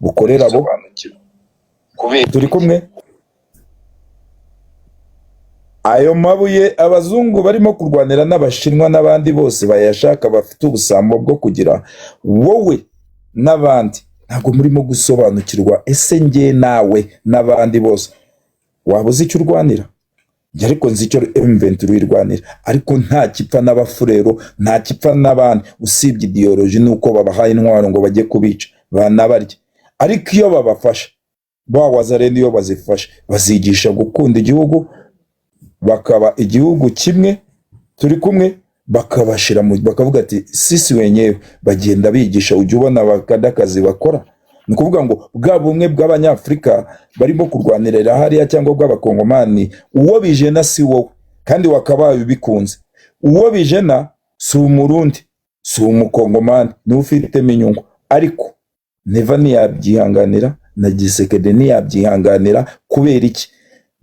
Bukorera abo. Turi kumwe. Ayo mabuye abazungu barimo kurwanira n'Abashinwa n'abandi bose bayashaka, bafite ubusambo bwo kugira wowe n'abandi, ntabwo murimo gusobanukirwa. Ese njye nawe n'abandi bose, waba uzi icyo urwanira? Njye ariko nzi icyo M23 irwanira, ariko nta kipfa n'Abafurero, nta kipfa n'abandi, usibye idéologie, nuko babahaye intwaro ngo bajye kubica banabarya. Ariko iyo babafasha, ba Wazalendo iyo bazifasha, bazigisha gukunda igihugu, bakaba igihugu kimwe. Turi kumwe. Bakabashira mu, bakavuga ati sisi wenyewe, bagenda bigisha. Ujya ubona bakadakazi bakora, ni ukuvuga ngo bwa bumwe bw'Abanyafurika barimo kurwanirira hariya cyangwa bw'Abakongomani, uwo bijena si wowe kandi wakabaye ubikunze. Uwo bijena si Umurundi, si Umukongomani, niwe ufitemo inyungu. Ariko Neva ntiyabyihanganira na Tshisekedi ntiyabyihanganira. Kubera iki?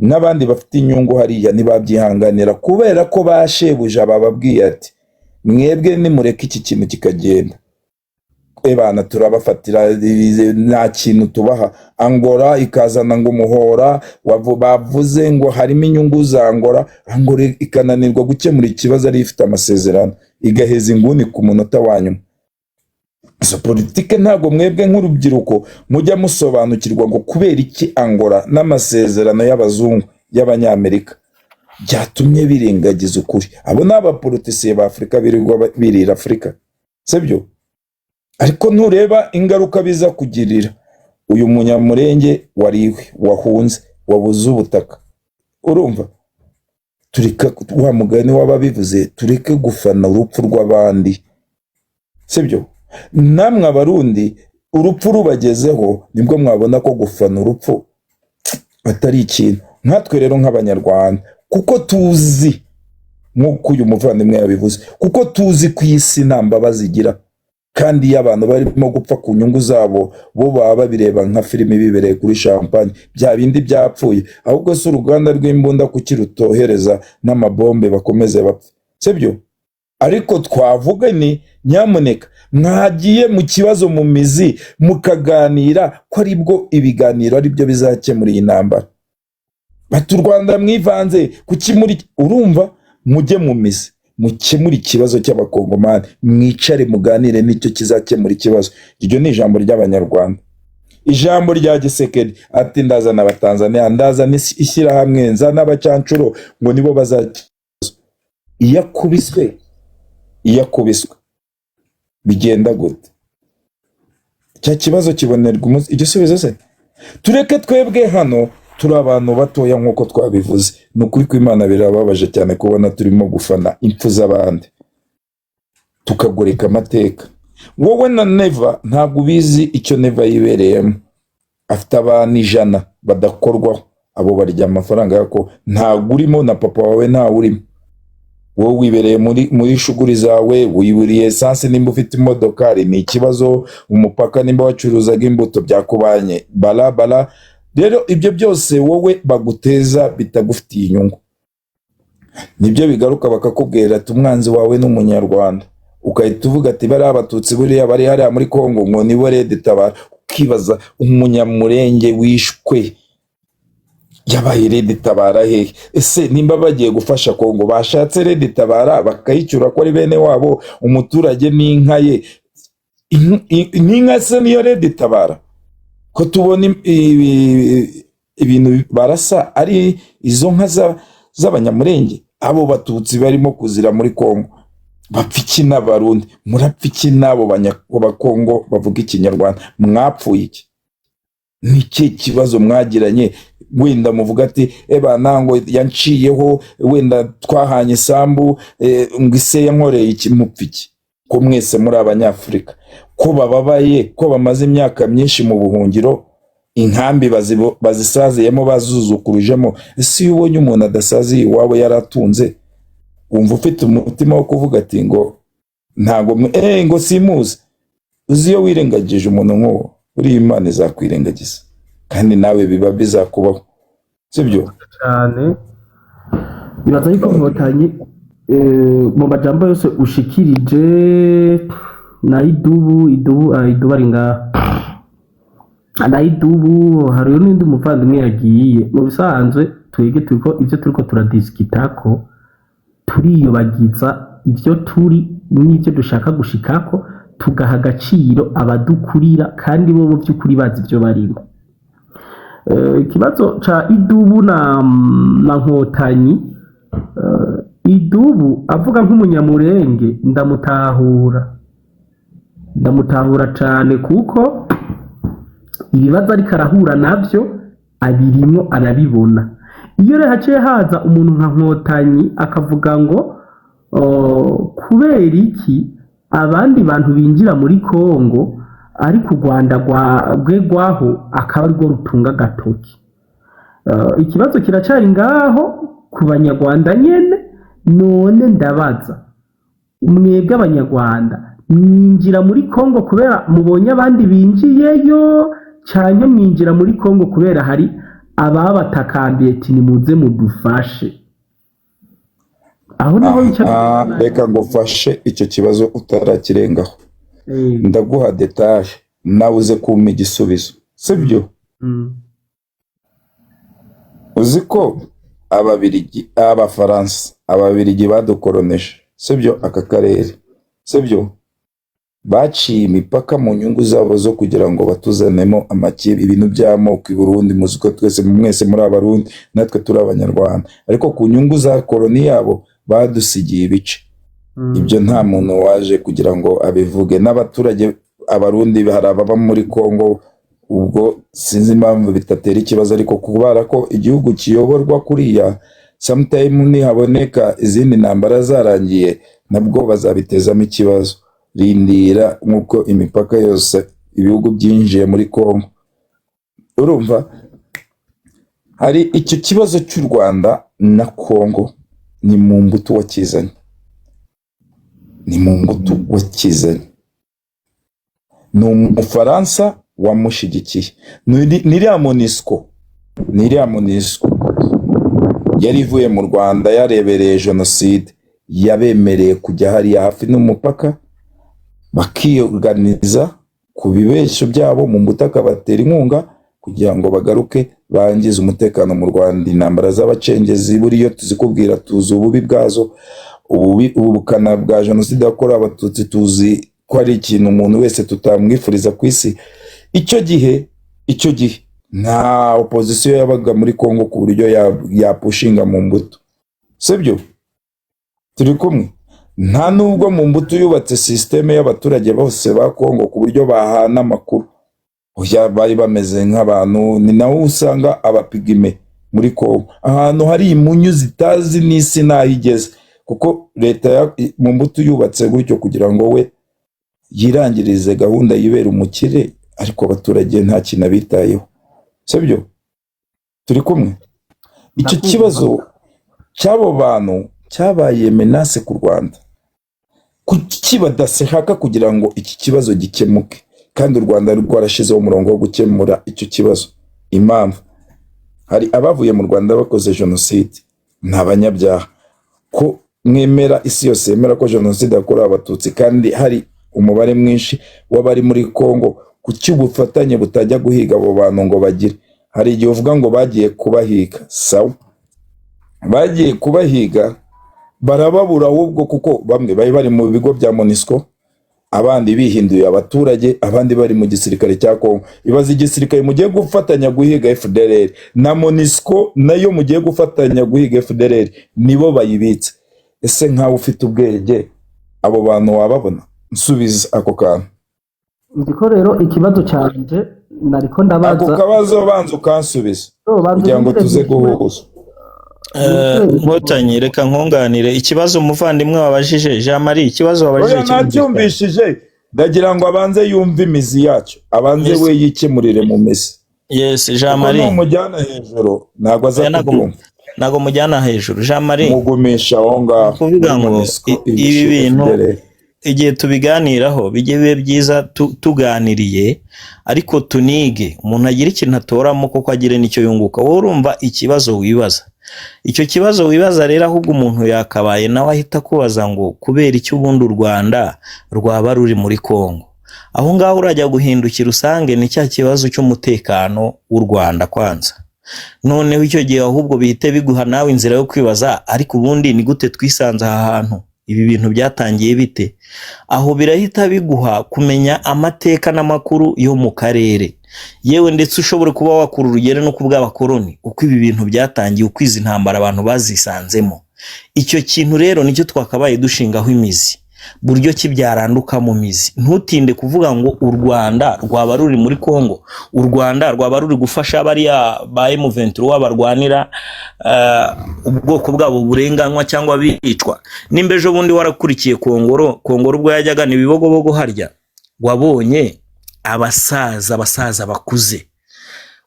N'abandi bafite inyungu hariya ntibabyihanganira, kubera ko ba shebuja bababwiye ati: "Mwebwe nimureke iki kintu kikagenda, ebana turabafatira, nta kintu tubaha." Angola ikazana ngo umuhora bavuze ngo harimo inyungu za Angola. Angola ikananirwa gukemura ikibazo, ari ifite amasezerano, igaheza inguni ku munota wa nyuma. Izo politike ntabwo mwebwe nk'urubyiruko mujya musobanukirwa, ngo kubera iki Angola n'amasezerano y'abazungu, y'Abanyamerika, byatumye birengagiza ukuri. Abo ni abapolitisiye ba Afurika birirwa birira Afurika, sibyo? Ariko ntureba ingaruka biza kugirira uyu Munyamurenge wariwe, wahunze, wabuze ubutaka. Urumva, tureke wa mugani w'ababivuze, tureke gufana urupfu rw'abandi, sibyo? Namwe Abarundi, urupfu rubagezeho nibwo mwabona ko gufana urupfu atari ikintu. Nkatwe rero nk'Abanyarwanda, kuko tuzi, nk'uko uyu muvandimwe yabivuze, kuko tuzi ko isi nta mbabazi igira, kandi iyo abantu barimo gupfa ku nyungu zabo, bo baba babireba nka filimi bibereye kuri champagne, bya bindi byapfuye. Ahubwo si uruganda rw'imbunda, kuki rutohereza n'amabombe bakomeze bapfe, sibyo? Ariko twavuga ni nyamuneka mwagiye mu kibazo mu mizi, mukaganira, ko aribwo ibiganiro aribyo bizakemura iyi ntambara. Bati u Rwanda mwivanze kuki muri, urumva, mujye mu mizi, mukemure ikibazo cy'Abakongomani, mwicare muganire, nicyo kizakemura ikibazo. Iryo ni ijambo ry'Abanyarwanda. Ijambo rya Tshisekedi ati: "Ndazana Abatanzaniya, ndazana ishyirahamwe, nzana abacancuro ngo nibo bazakemura." Iyo akubiswe, iyo akubiswe bigenda gute? Cya kibazo kibonerwa igisubizo se? Tureke twebwe hano turi abantu batoya, nk'uko twabivuze. Ni ukuri kw'Imana, birababaje cyane kubona turimo gufana impfu z'abandi, tukagoreka amateka. Wowe na Neva ntabwo ubizi icyo Neva yibereyemo. Afite abantu 100 badakorwaho, abo barya amafaranga yako. Ntabwo urimo, na papa wawe ntawe urimo. Wowe wibereye muri shuguri zawe, wiburiye essence nimba ufite imodokari ni ikibazo, umupaka nimba wacuruzaga imbuto byakubanye barabara. Rero ibyo byose wowe baguteza bitagufitiye inyungu, nibyo bigaruka bakakubwira ati: "Umwanzi wawe ni Umunyarwanda." Ugahita uvuga ati: "Bariya Abatutsi buriya bari hariya muri Kongo ngo nibo RED Tabara." Ukibaza, Umunyamurenge wishwe yabaye RED Tabara hehe? Ese nimba bagiye gufasha Kongo, bashatse RED Tabara bakayicyura, ko ari bene wabo? Umuturage n'inka ye, n'inka se niyo RED Tabara? Ko tubona ibintu barasa ari izo nka z'Abanyamurenge, abo Batutsi barimo kuzira muri Kongo bapfa iki? N'Abarundi murapfa iki? N'abo Bakongo bavuga Ikinyarwanda mwapfuye iki? Ni ikihe kibazo mwagiranye? Wenda muvuga ati: "Eba ntango yanciyeho, wenda twahanye isambu, ngo ise yankoreye iki." Mupfa iki, ko mwese muri Abanyafurika, ko bababaye, ko bamaze imyaka myinshi mu buhungiro, inkambi bazisaziyemo, bazuzukurujemo? Ese iyo ubonye umuntu adasaziye iwabo yaratunze, wumva ufite umutima wo kuvuga ati ngo ntabwo ngo simuzi? Uzi iyo wirengagije umuntu nk'uwo, uriya Imana izakwirengagiza, kandi nawe biba bizakubaho, sibyo? Cyane. Bibaza yuko Nkotanyi, mu majambo yose ushikirije na idubu, idubu, idubu ari ngaha. Anayidubu, hariyo n'undi muvandimwe yagiye. Mu bisanzwe twege turiko ivyo turiko turadisikitako, turiyobagiza ivyo turi n'ivyo dushaka gushikako, tugaha agaciro abadukurira kandi bo mu by'ukuri bazi ivyo barimo. Ikibazo ca Idubu na Nkotanyi, Idubu avuga nk'Umunyamurenge, ndamutahura cane, kuko ibibazo ariko arahura navyo abirimwo, arabibona. Iyo rero haciye haza umuntu nka Nkotanyi akavuga ngo kubera iki abandi bantu binjira muri Kongo, ariko u Rwanda rwe rwaho akaba arirwo rutunga agatoki? Ikibazo kiracari ngaho ku Banyarwanda nyene. None ndabaza mwebwe Abanyarwanda, mwinjira muri Kongo kubera mubonye abandi binjiyeyo, canke mwinjira muri Kongo kubera hari ababatakambiye ati nimuze mudufashe? Aho niho bica. Ah, reka ngufashe icyo kibazo utarakirengaho. Ndaguha détail, nawe uze kumpa igisubizo, sibyo? Mm. Uzi ko Ababirigi, Abafaransa, Ababirigi badukoroneje, sibyo? Aka karere, sibyo, baciye imipaka mu nyungu zabo zo kugira ngo batuzanemo amakipe, ibintu by'amoko. I Burundi muzi ko twese, mwese muri Abarundi, natwe turi Abanyarwanda, ariko ku nyungu za koloni yabo badusigiye ibice. Ibyo nta muntu waje kugira ngo abivuge n'abaturage. Abarundi hari ababa muri Kongo, ubwo sinzi impamvu bitatera ikibazo, ariko kubera ko igihugu kiyoborwa kuriya, sometime nihaboneka izindi ntambara zarangiye, nabwo bazabitezamo ikibazo. Rindira, nk'uko imipaka yose ibihugu byinjiye muri Kongo. Urumva hari icyo kibazo cy'u Rwanda na Kongo, ni mu mbuto wakizanye, ni mu mbuto wakizanye, ni Umufaransa wamushyigikiye, ni iriya MONUSCO, ni iriya MONUSCO yari ivuye mu Rwanda yarebereye jenoside, yabemereye kujya hariya hafi n'umupaka bakiyoganiza ku bibeshyo byabo, mu mbuto akabatera inkunga kugira ngo bagaruke bangize umutekano mu Rwanda. Intambara z'abacengezi buriyo tuzikubwira, tuzi ububi bwazo, ububi, ubukana bwa jenoside yakorewe Abatutsi, tuzi ko ari ikintu umuntu wese tutamwifuriza ku isi. Icyo gihe nta opozisiyo yabaga muri Kongo ku buryo yapushinga mu mbuto, sibyo? Turi kumwe? Nta nubwo mu mbuto yubatse système y'abaturage bose ba Kongo ku buryo bahana amakuru. Oya, bari bameze nk'abantu, ni naho usanga abapigime muri Kongo, ahantu hari imunyu zitazi n'isi n'aho igeze, kuko leta ya mu mbuto yubatse gutyo kugira ngo we yirangirize gahunda, yibera umukire, ariko abaturage nta kintu abitayeho, sibyo? Turi kumwe? Icyo Ndakumva. kibazo cy'abo bantu cyabaye menace ku Rwanda. Kuki badashaka kugira ngo iki kibazo gikemuke kandi u Rwanda rwarashyizeho umurongo wo gukemura icyo kibazo? Impamvu hari abavuye mu Rwanda bakoze jenoside, ni abanyabyaha. Ko mwemera, isi yose yemera ko jenoside yakorewe Abatutsi, kandi hari umubare mwinshi w'abari muri Kongo, kuki ubufatanye butajya guhiga abo bantu ngo bagire? Hari igihe uvuga ngo bagiye kubahiga, sawa, bagiye kubahiga barababura ahubwo, kuko bamwe bari bari mu bigo bya MONUSCO, abandi bihinduye abaturage, abandi bari mu gisirikare cya Kongo. Ibaze igisirikare mugiye gufatanya guhiga FDLR na MONUSCO nayo mugiye gufatanya guhiga FDLR, nibo bayibitse. Ese nkawe ufite ubwenge, abo bantu wababona? Nsubiza ako kantu. Ndiko rero ikibazo canje nariko Ako ndabaza. kabazo banza ukansubiza No, banza kugira ngo umbwire. tuze guhuza. Nkotanyi, reka nkunganire ikibazo umuvandimwe wabajije, Jean Marie, ikibazo wabajije Oya, kirumvikana. nacyumvishije. Ndagira ngo abanze yumve imizi yacyo, abanze we yikemurire mu mizi, Yes, Jean kuko Marie. numujyana hejuru ntabwo aza Oya, ntabwo kubyumva. ntabwo mujyana hejuru, Jean Marie. Mugumisha aho ngaho Kuvuga muri ngo MONUSCO ibi ibishe bintu FDLR. igihe tubiganiraho bijye bibe byiza tuganiriye, ariko tunige, umuntu agira ikintu atoramo kuko agire n'icyo yunguka. Wowe urumva ikibazo wibaza, icyo kibazo wibaza rero, ahubwo umuntu yakabaye nawe ahita akubaza ngo kubera icyo ubundi u Rwanda rwaba ruri muri Kongo. Aho ngaho urajya guhindukira usange ni cya kibazo cy'umutekano w'u Rwanda kwanza. Noneho icyo gihe ahubwo bihite biguha nawe inzira yo kwibaza, ariko ubundi ni gute twisanze aha hantu, ibi bintu byatangiye bite? Aho birahita biguha kumenya amateka n'amakuru yo mu karere, yewe ndetse ushobora kuba wakura urugero no ku bw'abakoloni, uko ibi bintu byatangiye, uko izi ntambara abantu bazisanzemo. Icyo kintu rero nicyo twakabaye dushingaho imizi, buryo ki byaranduka mu mizi. Ntutinde kuvuga ngo u Rwanda rwaba ruri muri Congo, u Rwanda rwaba ruri gufasha bariya ba M23 barwanira ubwoko bwabo burenganywa cyangwa bicwa. Nimba ejo bundi warakurikiye Kongoro, Kongoro ubwo yajyaga ni Bibogobogo, harya wabonye abasaza bakuze,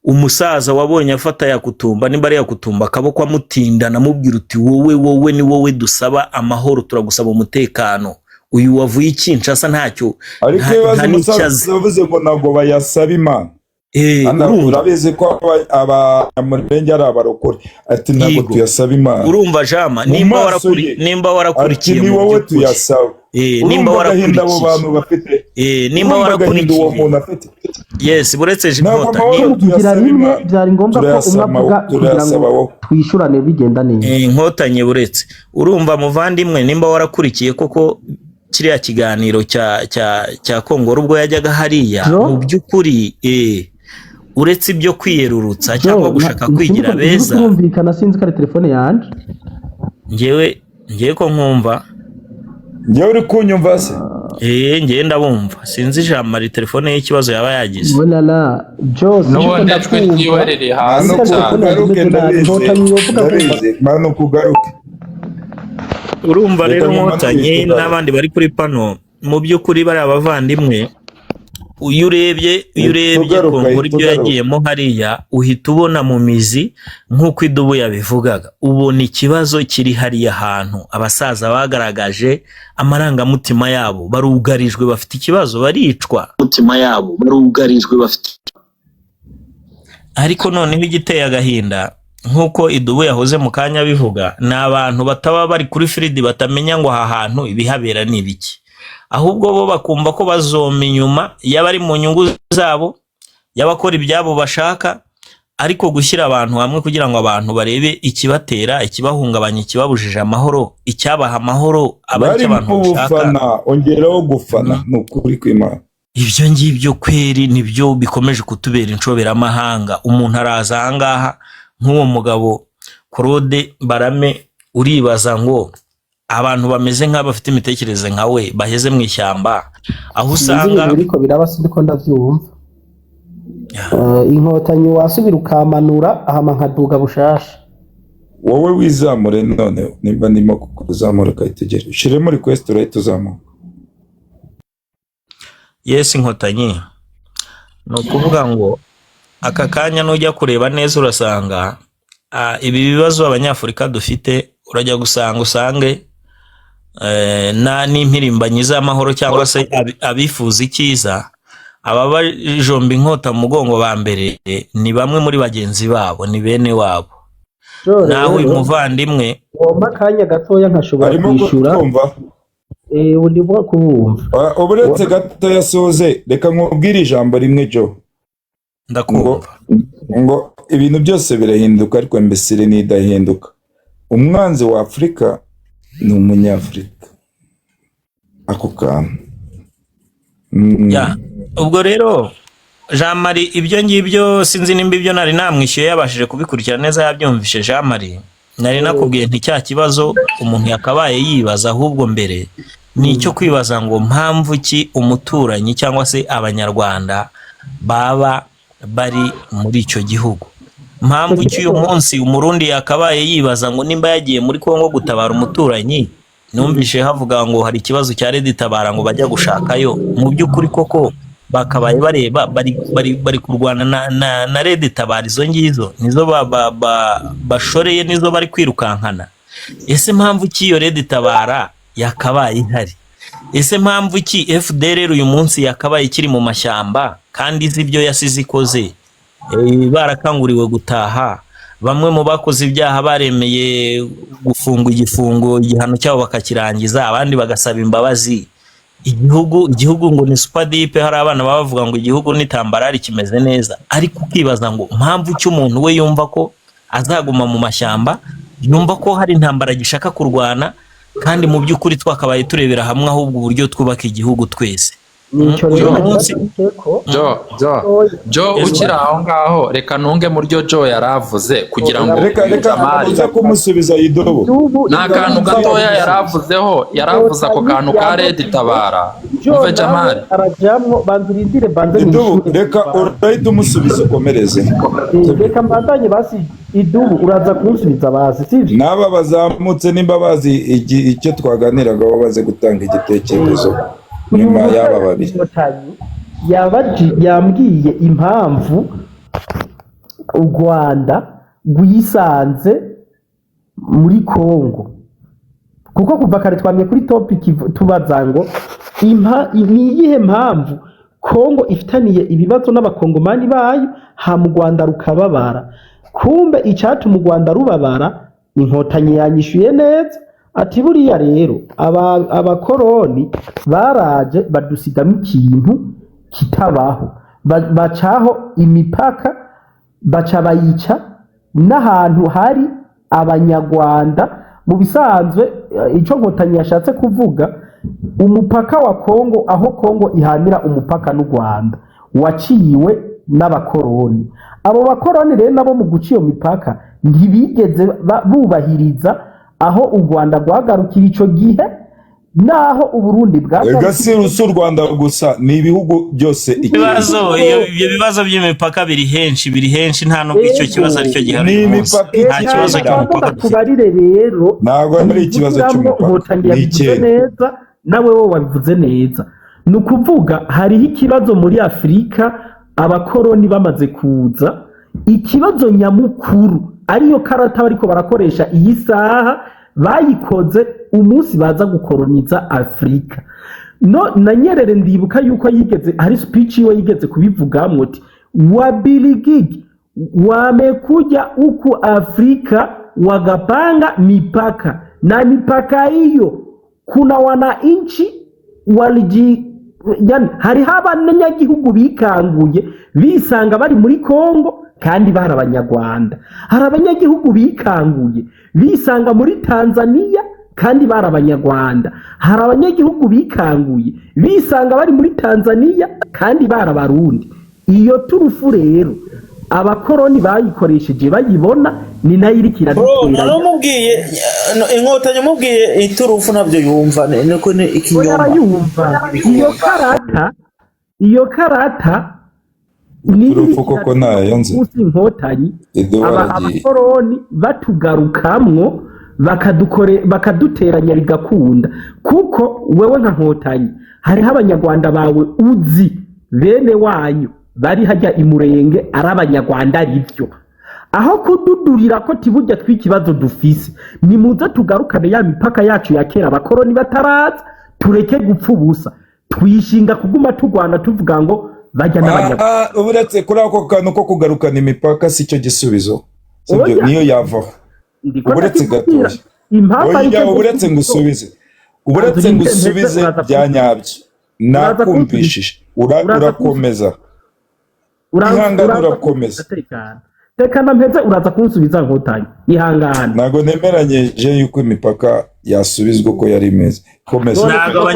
umusaza wabonye afata Yakutumba, nimba ari Yakutumba, akaboko amutinda, namubwira uti: "Wowe, wowe ni wowe dusaba amahoro, turagusaba umutekano." Uyu wavuye i Kinshasa ntacyo Ariko nta ibibazo nta n'icyo umusaza azi. yavuze ngo ntabwo bayasaba Imana. Hano Urumva urabizi ko Abanyamurenge ari abarokore, ati ntabwo tuyasaba Imana. Urumva jama, Mu nimba maso warakuri ye nimba ati warakurikiye ni mu wowe by'ukuri tuyasaba. Nimba Urumva agahinda abo warakurikiye bantu bafite? Nimba Urumva agahinda uwo warakurikiye muntu afite? Yes, buretse Ntabwo Inkota amahoro Kugira tuyasaba rimwe Imana, byari ngombwa ko umwe turayasaba, avuga kugira ngo turayasaba wowe. twishyurane bigenda neza. Inkotanyi, buretse. Urumva muvandimwe, nimba warakurikiye koko kiriya kiganiro cya Kongoro ubwo yajyaga hariya, Jo mu by'ukuri uretse ibyo kwiyerurutsa Jo cyangwa gushaka kwigira sinzi beza. Turumvikana, sinzi ko ari telefone yanje. Ngewe ko nkumva. Njyewe uri kunyumva se? Ngewe ndabumva. Sinzi Jean Marie telefone ye ikibazo yaba yagize. Olala Jo, sinzi ko N'ubundi ijwi ndakumva. ryiwe riri hasi Sinzi ko Manuka cyane. telefone yanjye ugaruke. imeze nabi. Ndabizi. Inkotanyi yovuga kumva. Ndabizi, manuka ugaruke. Urumva Reka rero nkumanure Inkotanyi tugaruke. n'abandi bari kuri pano, mu by'ukuri bariya bavandimwe, iyo urebye Tugaruka, Kongoro ibyo tugaruka. yagiyemo hariya, uhita ubona mu mizi nk'uko idubu yabivugaga, ubona ikibazo kiri hariya hantu. Abasaza bagaragaje amarangamutima yabo, barugarijwe, bafite ikibazo, baricwa, mutima yabo barugarijwe bafite. Ariko noneho igiteye agahinda, nk'uko idubu yahoze mu kanya bivuga, ni abantu bataba bari kuri field, batamenya ngo aha hantu ibihabera ni ibiki, ahubwo bo bakumva ko bazoma inyuma y'abari mu nyungu zabo, y'abakora ibyabo bashaka. Ariko gushyira abantu hamwe kugira ngo abantu barebe ikibatera, ikibahungabanya, ikibabujije amahoro, icyabaha amahoro, aba Bari aricyo abantu mu bashaka. bufana, ongeraho gufana, ni ukuri kw'Imana. Ibyo ngibyo kweri nibyo bikomeje kutubera inshoberamahanga. Umuntu araza ahangaha nk'uwo mugabo Claude Barame, uribaza ngo abantu bameze nk'abafite imitekerereze nka we baheze mu ishyamba, aho Sinzi usanga ibintu biriko biraba, sindiko ndavyumva. Inkotanyi, wasubira ukamanura hama nkaduga bushasha. Wowe wizamure noneho, nimba ndimo kuzamura ukayitegera, ushyiremo request, urahita uzamuka. Yes, Inkotanyi, ni ukuvuga ngo aka kanya nujya kureba neza urasanga ibi bibazo Abanyafurika dufite, urajya gusanga usange na n'impirimbanyi z'amahoro cyangwa se abifuza icyiza, ababajomba inkota mu mugongo ba mbere ni bamwe muri bagenzi babo, ni bene wabo. Jo Naho uyu rero muvandimwe wompa akanya gatoya nkashobora Arimo kwishura. kumva. Ubu ndimo kubumva. Uburetse gato yasoze, reka nkubwire ijambo rimwe, Jo, ngo Ndakumva. ngo ibintu byose birahinduka, ariko imbesire ntidahinduka. Umwanzi wa Afurika ni Umunyafurika, ako kantu. Ya, ubwo rero Jean Marie, ibyo ngibyo sinzi nimba ibyo nari namwishyuye yabashije kubikurikira neza, yabyumvishe. Jean Marie, nari nakubwiye nti cya kibazo umuntu yakabaye yibaza ahubwo mbere ni icyo kwibaza ngo mpamvu ki umuturanyi cyangwa se Abanyarwanda baba bari muri icyo gihugu, mpamvu ki uyu munsi Umurundi yakabaye yibaza ngo nimba yagiye muri Kongo gutabara umuturanyi, numvishe havuga ngo hari ikibazo cya RED Tabara ngo bajya gushakayo, mu by'ukuri koko bakabaye bareba bari kurwana na RED Tabara, izo ngizo nizo bashoreye, nizo bari kwirukankana. Ese mpamvu ki iyo RED Tabara yakabaye ihari? Ese mpamvu ki FDLR uyu munsi yakabaye ikiri mu mashyamba kandi izi ibyo yasize ikoze? Barakanguriwe gutaha, bamwe mu bakoze ibyaha baremeye gufungwa igifungo, igihano cyabo bakakirangiza, abandi bagasaba imbabazi. Igihugu ngo ni supadipe. Hari abana baba bavuga ngo igihugu ni tambarari, kimeze neza, ariko ukibaza ngo mpamvu ki umuntu we yumva ko azaguma mu mashyamba, yumva ko hari intambara gishaka kurwana, kandi mu by'ukuri twakabaye turebera hamwe ahubwo uburyo twubaka igihugu twese. Nico Uyu rero munsi ko Jo, Jo, Jo, ukiri aho ngaho, reka ntunge mu ryo Jo yari avuze kugira ngo Reka, reka Jamali uza kumusubiza idobo. Idubu ni akantu gatoya yari avuzeho, yari avuze ako kantu ka Red Tabara. Jo Umve nawe Jamali. arajamwo, banza urindire, banze Idubu, nishure. reka urahita umusubiza, ukomereze. Reka mbandanye basi. Idubu, uraza kunsubiza basi, sivyo? N'aba bazamutse, nimba bazi icyo twaganiraga, baze gutanga igitekerezo nyuma y'aba babiri. Inkotanyi yambwiye impamvu u Rwanda rwisanze muri Kongo, kuko kuva kare twamye kuri topic tubaza ngo ni iyihe mpamvu Kongo ifitaniye ibibazo n'abakongomani bayo, hama u Rwanda rukababara. Kumbe icyatuma u Rwanda rubabara, Inkotanyi yanyishuye neza ati: "Buriya rero abakoroni baraje badusigamo ikintu kitabaho. Bacaho imipaka, baca bayica n'ahantu hari Abanyarwanda." Mu bisanzwe, icyo Nkotanyi yashatse kuvuga, umupaka wa Kongo, aho Kongo ihanira umupaka n'u Rwanda, waciwe n'abakoroni. Abo bakoroni rero nabo mu guca iyo mipaka ntibigeze bubahiriza aho u Rwanda rwagarukira ico gihe naho Uburundi Ega bwagarukira. Si u Rwanda gusa, ni ibihugu byose icyenda. Ibibazo, ibyo bibazo by'imipaka biri henshi, biri henshi. Nta nubwo icyo kibazo aricyo gihari Ni uyu munsi. imipaka Nta kibazo icyenda. cy'umupaka dufite. Tubarire rero. Ntabwo ari ikibazo Kugirango cy'umupaka, Inkotanyi ni yabivuze icyenda. neza, nawe wowe wabivuze neza. Ni ukuvuga hariho ikibazo muri Afurika abakoroni bamaze kuza. Ikibazo nyamukuru ariyo karata bariko barakoresha iyi saha, bayikoze umunsi baza gukoroniza Afurika. No na Nyerere ndibuka yuko yigeze, hari speech yiwe yigeze kubivugamwo, ati: "Wabiligigi wamekuja huku Afrika wakapanga mipaka, na mipaka hiyo kuna wananchi waliji, yani hariho abanyagihugu bikanguye bisanga bari muri Kongo kandi bari Abanyarwanda, hari abanyagihugu bikanguye bisanga muri Tanzania kandi bari Abanyarwanda, hari abanyagihugu bikanguye bisanga bari muri Tanzania kandi bari Abarundi." Iyo turufu rero abakoroni bayikoresheje bayibona, ni nayo iriko Bro, iraduteranya. naramubwiye, Inkotanyi umubwiye iturufu ntabyo yumva, niko ni Oya, ikinyoma. Arayumva. Iyo karata ni Iturufu koko ntayo nzi. Munsi Inkotanyi Idubu aragiye. abakoroni batugarukamwo bakadukore, bakaduteranya bigakunda, kuko wewe nka Nkotanyi hariho Abanyarwanda bawe uzi, bene wanyu bari hajya imurenge ari Abanyarwanda, arivyo aho kududurira ko tibujya tw'ikibazo dufise, nimuze tugarukane ya mipaka yacu ya kera abakoroni bataraza, tureke gupfa ubusa twishinga kuguma turwana tuvuga ngo bajya n'Abanyarwanda. Uretse kuri ako kantu ko kugarukana imipaka, si cyo gisubizo, sibyo? Oya. Niyo yavaho. Ndiko Uretse ndakikubwira. gatoya. Impamvu ari Oya, cyo uretse gisubizo. ngusubize, uretse Banza ngusubize uraza bya nyabyo. Uraza Nakumvishije. Uraza Urakomeza. Ihangane, uraza urakomeza. Tekana, tekana mpeze, uraza kunsubiza Nkotanyi, ihangane. Ntabwo nemeranyije yuko imipaka yasubizwa uko yari imeze. Komeza. Ntabwo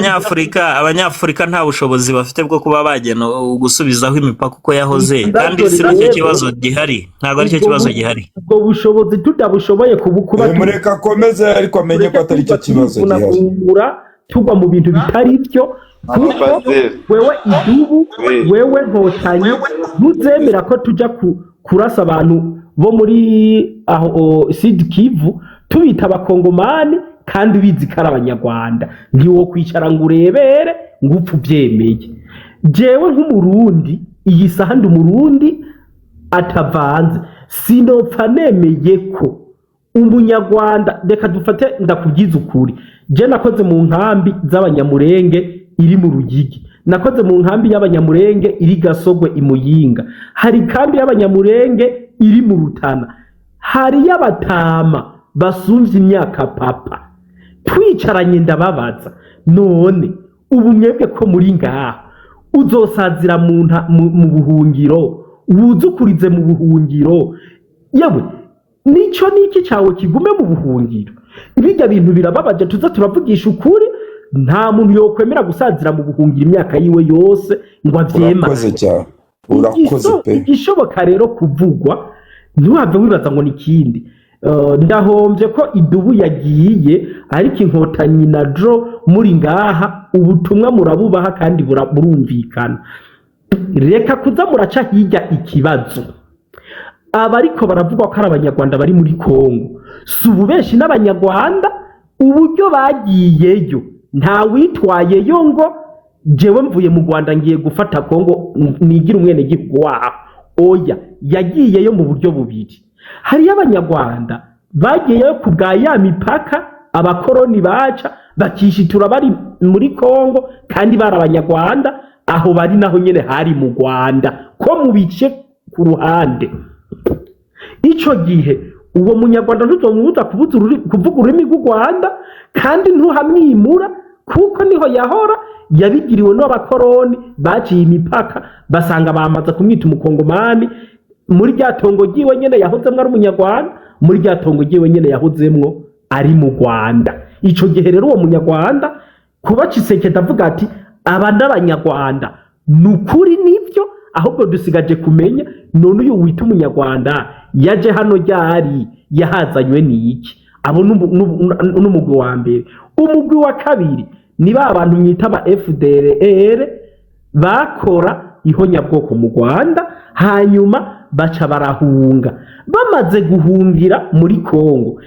Abanyafurika nta bushobozi bafite bwo kuba bagena gusubizaho imipaka uko yahoze, kandi si nacyo kibazo gihari, ntabwo aricyo kibazo gihari. Ubwo bushobozi tudabushoboye kuba Mureka akomeze, ariko amenye ko atari cyo kibazo gihari. Tugwa tugwa mu bintu bitari byo, kuko Ambasaderi. wewe Idubu, We. wewe Nkotanyi, ntuzemera ko tujya kurasa abantu bo muri aho Sud Kivu tubita Abakongomani kandi ubizi ko ari Abanyarwanda. Ntiwokwicara ngo urebere ngo upfe ubyemeye. Jewe nk'Umurundi, iyi saha ndi Umurundi atavanze, sinopfa nemeye ko Umunyarwanda, reka dufate, ndakubwiza ukuri, je nakoze mu nkambi z'Abanyamurenge iri mu Ruyigi, nakoze mu nkambi y'Abanyamurenge iri Gasogwe i Muyinga, hari ikambi y'Abanyamurenge iri mu Rutana, hari y'abatama basumvye imyaka papa. Twicaranye ndababaza: none Ubu mwebwe ko muri ngaha, uzosazira mu buhungiro, wuzukurize mu buhungiro, yewe nico niki cyawe kigume mu buhungiro. Bijya bintu birababaje. Tuza turavugisha ukuri, nta muntu yokwemera gusazira mu buhungiro imyaka yiwe yose ngo avyemane. Urakoze cyane, urakoze pe. Igishoboka rero kuvugwa, ntiwave wibaza ngo ni ikindi. Ndahombye ko idubu yagiye, ariko Inkotanyi na Jo muri ngaha, ubutumwa murabubaha kandi burumvikana. Reka kuza muraca hirya ikibazo. Abariko baravuga ko ari Abanyarwanda bari muri Kongo si ubu, benshi n'Abanyarwanda. Uburyo bagiyeyo, nta witwayeyo ngo jewe mvuye mu Rwanda ngiye gufata Kongo nigire umwenegihugu waho. Oya, yagiyeyo mu buryo bubiri. Hariyo Abanyarwanda bagiyeyo ku bwa ya mipaka abakoroni baca, bakishitura bari muri Kongo kandi bari Abanyarwanda. Aho bari naho nyene hari mu Rwanda, ko mu bice ku ruhande. Ico gihe uwo Munyarwanda ntuzomubuza kuvuga ururimi rw'u Rwanda, kandi ntuhamwimura kuko niho yahora, yabigiriwe n'abakoroni baciye imipaka, basanga bamaze kumwita Umukongomani muri rya tongo ryiwe nyene yahozemwo ari Umunyarwanda, muri rya tongo ryiwe nyene yahozemwo ari mu Rwanda. Ico gihe rero uwo Munyarwanda, kuba Tshisekedi avuga ati aba n'Abanyarwanda, ni ukuri nibyo. Ahubwo dusigaje kumenya none uyu wita Umunyarwanda yaje hano ryari, yahazanywe n'iki? Abo n'umugwi wa mbere. Umugwi wa kabiri ni ba bantu mwita aba FDLR bakora ihonyabwoko mu Rwanda, hanyuma baca barahunga. Bamaze guhungira muri Kongo,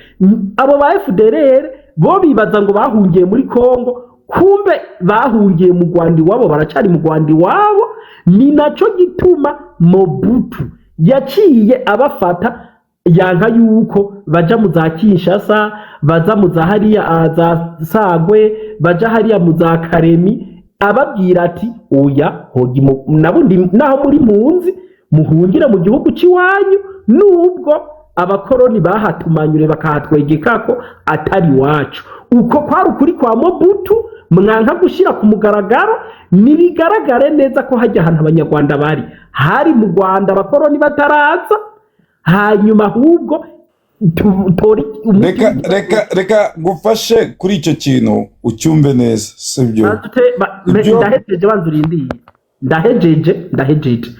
abo ba FDLR bo bibaza ngo bahungiye muri Kongo, kumbe bahungiye mu Rwanda iwabo, baracari mu Rwanda iwabo. Ni naco gituma Mobutu yaciye abafata, yanka yuko baja mu za Kinshasa, baza mu za hariya za Sagwe, baja hariya mu za Karemi, ababwira ati oya, hogi nabundi naho muri mpunzi muhungire mu gihugu c'iwanyu, nubwo abakoroni bahatumanyure bakahatwegeka ko atari iwacu. Uko kwari ukuri kwa Mobutu mwanka gushyira ku mugaragaro. Nibigaragare neza ko hajya ahantu Abanyarwanda bari hari mu Rwanda abakoroni bataraza. Hanyuma ahubwo tore umuti. Reka ngufashe kuri icyo kintu ucyumve neza, sibyo? Ndahejeje, banza urindiye, ndahejeje, ndahejeje.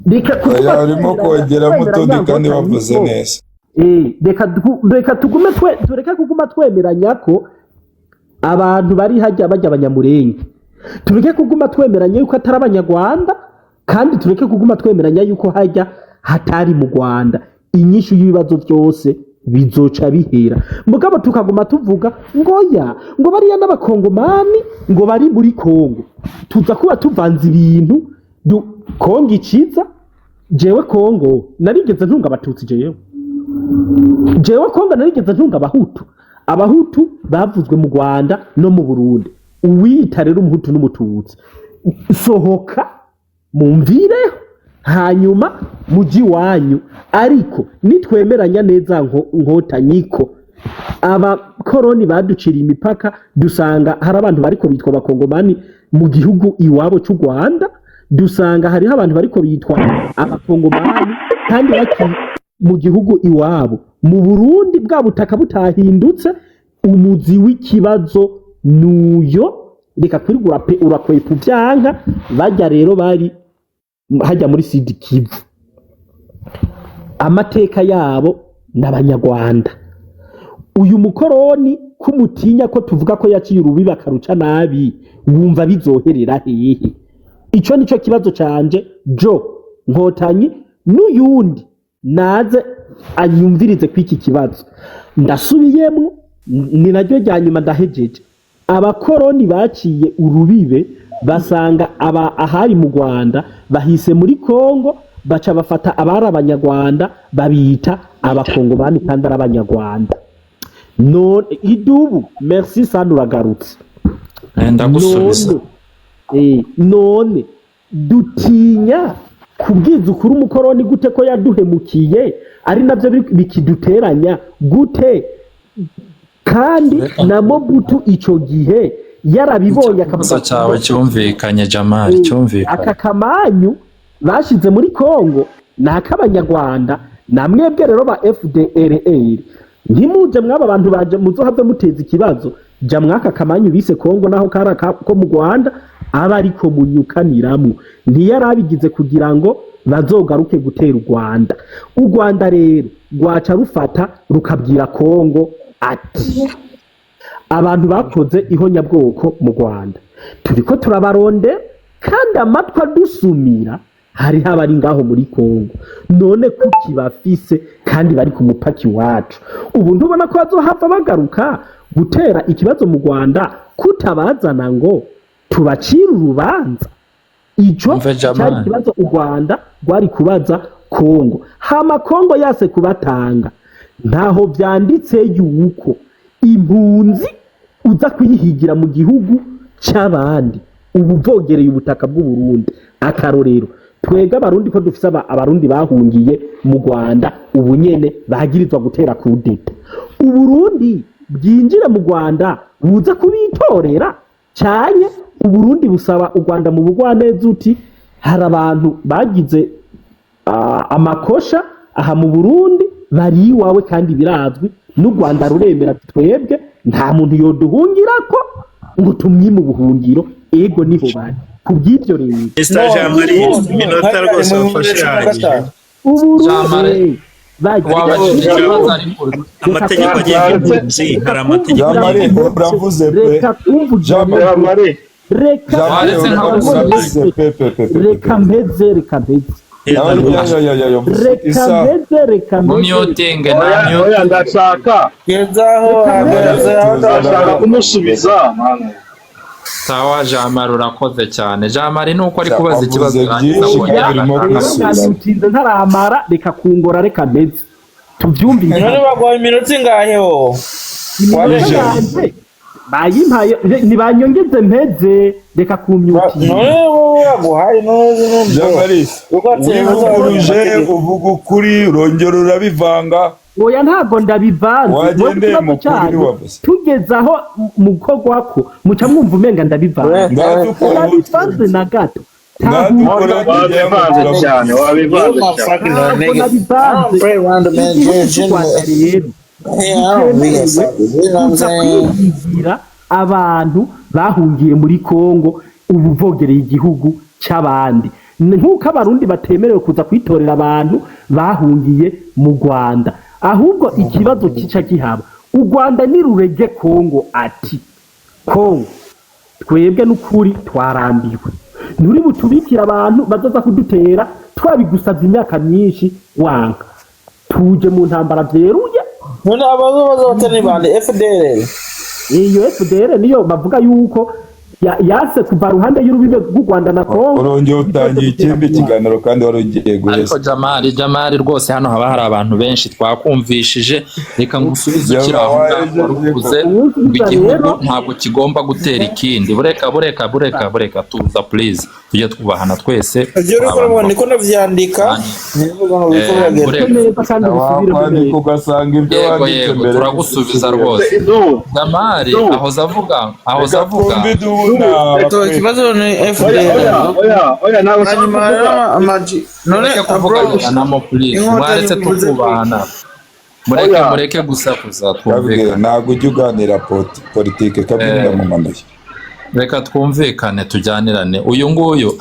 Reka kuvuga Oya, urimo kongeramo twemeranya utundi kandi Nkotanyi wavuze ko neza. Reka tugume tureke kuguma twemeranya ko abantu bari hajya bajya Abanyamurenge, tureke kuguma twemeranya yuko atari Abanyarwanda, kandi tureke kuguma twemeranya yuko hajya hatari mu Rwanda. Inyishu y'ibibazo byose bizoca bihera. Mugabo tukaguma tuvuga ngo ya ngo bariya n'Abakongomani ngo bari muri Kongo, tuza kuba tuvanze ibintu. Kongo iciza, jewe Kongo narigeze ntunga Abatutsi? Jewe Kongo narigeze ntunga Abahutu? Abahutu bavuzwe mu Rwanda no mu Burundi. Uwiyita rero Umuhutu n'Umututsi, sohoka mumvireho, hanyuma muji iwanyu. Ariko nitwemeranya neza Nkotanyi ko abakoroni baduciriye imipaka, dusanga hari abantu bariko bitwa Abakongomani mu gihugu iwabo cy'u Rwanda, dusanga hariho abantu bariko bitwa Abakongomani kandi bakiri mu gihugu iwabo mu Burundi, bwa butaka butahindutse. Umuzi w'ikibazo nuyo. Reka kwirigura pe, urakwepa uvyanka. Bajya rero bari hajya muri Sud Kivu, amateka yabo n'Abanyarwanda. Uyu mukoroni kumutinya ko tuvuga ko yaciye urubibi akaruca nabi, wumva bizoherera hehe? Ico nico kibazo canje. Jo Nkotanyi n'uyundi naze anyumvirize kw'iki kibazo. Ndasubiyemwo, ni naryo rya nyuma, ndahejeje. Abakoroni baciye urubibe, basanga aba ahari mu Rwanda bahise muri Kongo, baca bafata abari Abanyarwanda babita Abakongomani kandi ari Abanyarwanda. None idubu, merci sana, uragarutse. Ndagusubiza. None dutinya kubwiza ukuri umukoroni gute ko yaduhemukiye, ari navyo bikiduteranya gute? Kandi na Mobutu ico gihe Yarabibonye Ikibazo akavuga cyawe cyumvikanye, Jamali, cyumvikanye. Aka kamanyu bashize muri Kongo ni ak'Abanyarwanda. Na mwebwe rero ba FDLR, ntimuje mw'aba bantu baje muzohave muteza ikibazo. Jya mw'aka kamanyu bise Kongo, naho kari ko mu Rwanda, aba ariko munyukaniramwo. Ntiyarabigize kugira ngo bazogaruke gutera u Rwanda. U Rwanda rero rwaca rufata rukabwira Kongo ati: "Abantu bakoze ihonyabwoko mu Rwanda turiko turabaronde, kandi amatwi adusumira hariho abari ngaho muri Kongo. None kuki bafise kandi bari ku mupaka iwacu? Ubu ntubona ko bazohava bagaruka gutera ikibazo mu Rwanda, kutabazana ngo tubacire urubanza?" Ico Umve, cyari Jamali. ikibazo u Rwanda rwari kubaza Kongo. Hama Kongo yase kubatanga. Ntaho vyanditse yuko impunzi uza kuyihigira mu gihugu c'abandi, ubu vogereye ubutaka bw'u Burundi. Akarorero, twebwe Abarundi ko dufise Abarundi bahungiye mu Rwanda, ubu nyene bagirizwa gutera kudeta, Uburundi bwinjire mu Rwanda buza kubitorera? Cyane Uburundi busaba u Rwanda mu bugwaneza uti: "Hari abantu bagize amakosha aha mu Burundi, bari iwawe kandi birazwi." N'u Rwanda ruremera ati: "Twebwe nta muntu yoduhungirako ngo tumwime ubuhungiro." Ego, niho bari. Ku bw'ibyo rero, Mr Jean Marie, iminota rwose wafashe ihagije. Uburundi Jean Marie, bagiye wabajije ikibazo ariko Amategeko agenga impunzi, hari amategeko Jean Marie, agenga impunzi. uravuze pe. Reka kumvugira. Jean Marie. Reka Jean Marie, Waretse nkagusubiza. uravuze pe pe pe pe. Reka mpeze, reka mpeze. Heza Ya rwose. ya ya ya ya. Reka Isa. mpeze, reka Mu mpeze. myutinge nta Oya, oya, myutinge. ndashaka Gezaho, hagaze aho. ndashaka kumusubiza, mana. Sawa Jean Marie, urakoze cyane. Jean Marie nuko ari kubaza ikibazo Avuze arangiza byinshi kongera kandi urimo agatanga. Rero kwisubiramo. mwanyutinze ntaramara. Reka kungora, reka mpeze tubyumvikane. None baguha iminota ingahe wowe? Iminota Wabeje. yanjye bayimpaye, ntibanyongeze. Mpeze, reka kumyutinga. None wowe baguhaye none? Jean Marie, wivuguruje, uvuga ukuri, urongera urabivanga. Oya, ntabwo ndabivanze. Wagendeye Mwebwe mu ikibazo kuri cyanyu, ntiwavuze. tugeze aho mukorwako muca mwumva umenga ndabivanze. Ngadukora. Ndabivanze na gato. Ngadukora. Wabivanze cyane, wabivanze cyane. Ntabwo nabivanze. Igihugu cy'u Rwanda rero gitemerewe kuza kwihigira abantu bahungiye muri Kongo, ubu vogereye igihugu c'abandi. Nk'uko Abarundi batemerewe kuza kwitorera abantu bahungiye mu Rwanda. Ahubwo ikibazo kica gihaba, u Rwanda nirurege Kongo ati: "Kongo, twebwe n'ukuri twarambiwe, nturi butubikire abantu bazaza kudutera. Twabigusabye imyaka myinshi wanka, tuje mu ntambara byeruye." None abazo bazabata ni bande? FDL? Iyo FDL niyo bavuga yuko yase kuva ruhande y'urubibe rw'u Rwanda na Kongo. Urongeye utangiye ikindi kiganiro kandi wari ugiye Ariko guheza. Jamali, Jamali, rwose hano haba hari abantu benshi, twakumvishije. Reka ngusubize ukiri aho ngaho wari uvuze ngo igihugu ntabwo kigomba gutera ikindi. Bureka, bureka, bureka, bureka, tuza please, tujye twubahana twese. Ibyo Turi uri abantu kurabona niko navyandika, ntibivuga ngo biriko biragenda. Bureka. Neza kandi ubisubiremo Wakwandika neza. ugasanga ibyo Yego. wanditse Yego. mbere. Turagusubiza rwose. Idu, Jamali Idu. ahoza avuga, ahoza Reka avuga. twumve iduna. To ikibazo ni Oya, FDL. oya, oya, oya, ntabwo nshaka Hanyuma kuvuga. rero amaji none Mureke bro, kuvuganiramo please. Inkotanyi Mwaretse bivuze ko tukubahana. Mureke, Oya. mureke gusakuza. Kabwe, Twumvikane. ntabwo ujya uganira politike kabwe. Ndamumanuye. Reka twumvikane, tujyanirane. Uyu nguyu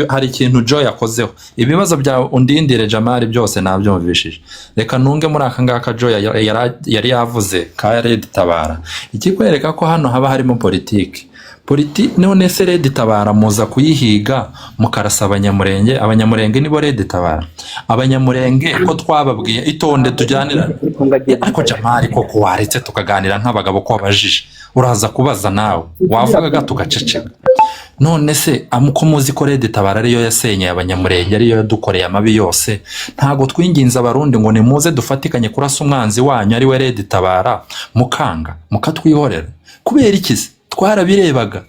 hari ikintu Joe yakozeho. Ibibazo bya undindire Jamali byose nabyumvishije. Reka ntunge muri aka ngaka Joe yari yavuze ka Red Tabara, ikikwereka ko hano haba harimo politiki. None se Red Tabara muza kuyihiga mukarasa Abanyamurenge? Abanyamurenge nibo Red Tabara? Abanyamurenge ko twababwiye, itonde tujyanirane. Ariko Jamali, koko waretse tukaganira nk'abagabo, ko wabajije uraza kubaza nawe wavugaga tugaceceka? None se ko muzi ko Red Tabara ariyo yasenyeye Abanyamurenge, ariyo yadukoreye amabi yose, ntago twinginze Abarundi ngo nimuze dufatikanye kurasa umwanzi wanyu ari we Red Tabara, mukanga mukatwihorera kubera iki se? Twarabirebaga,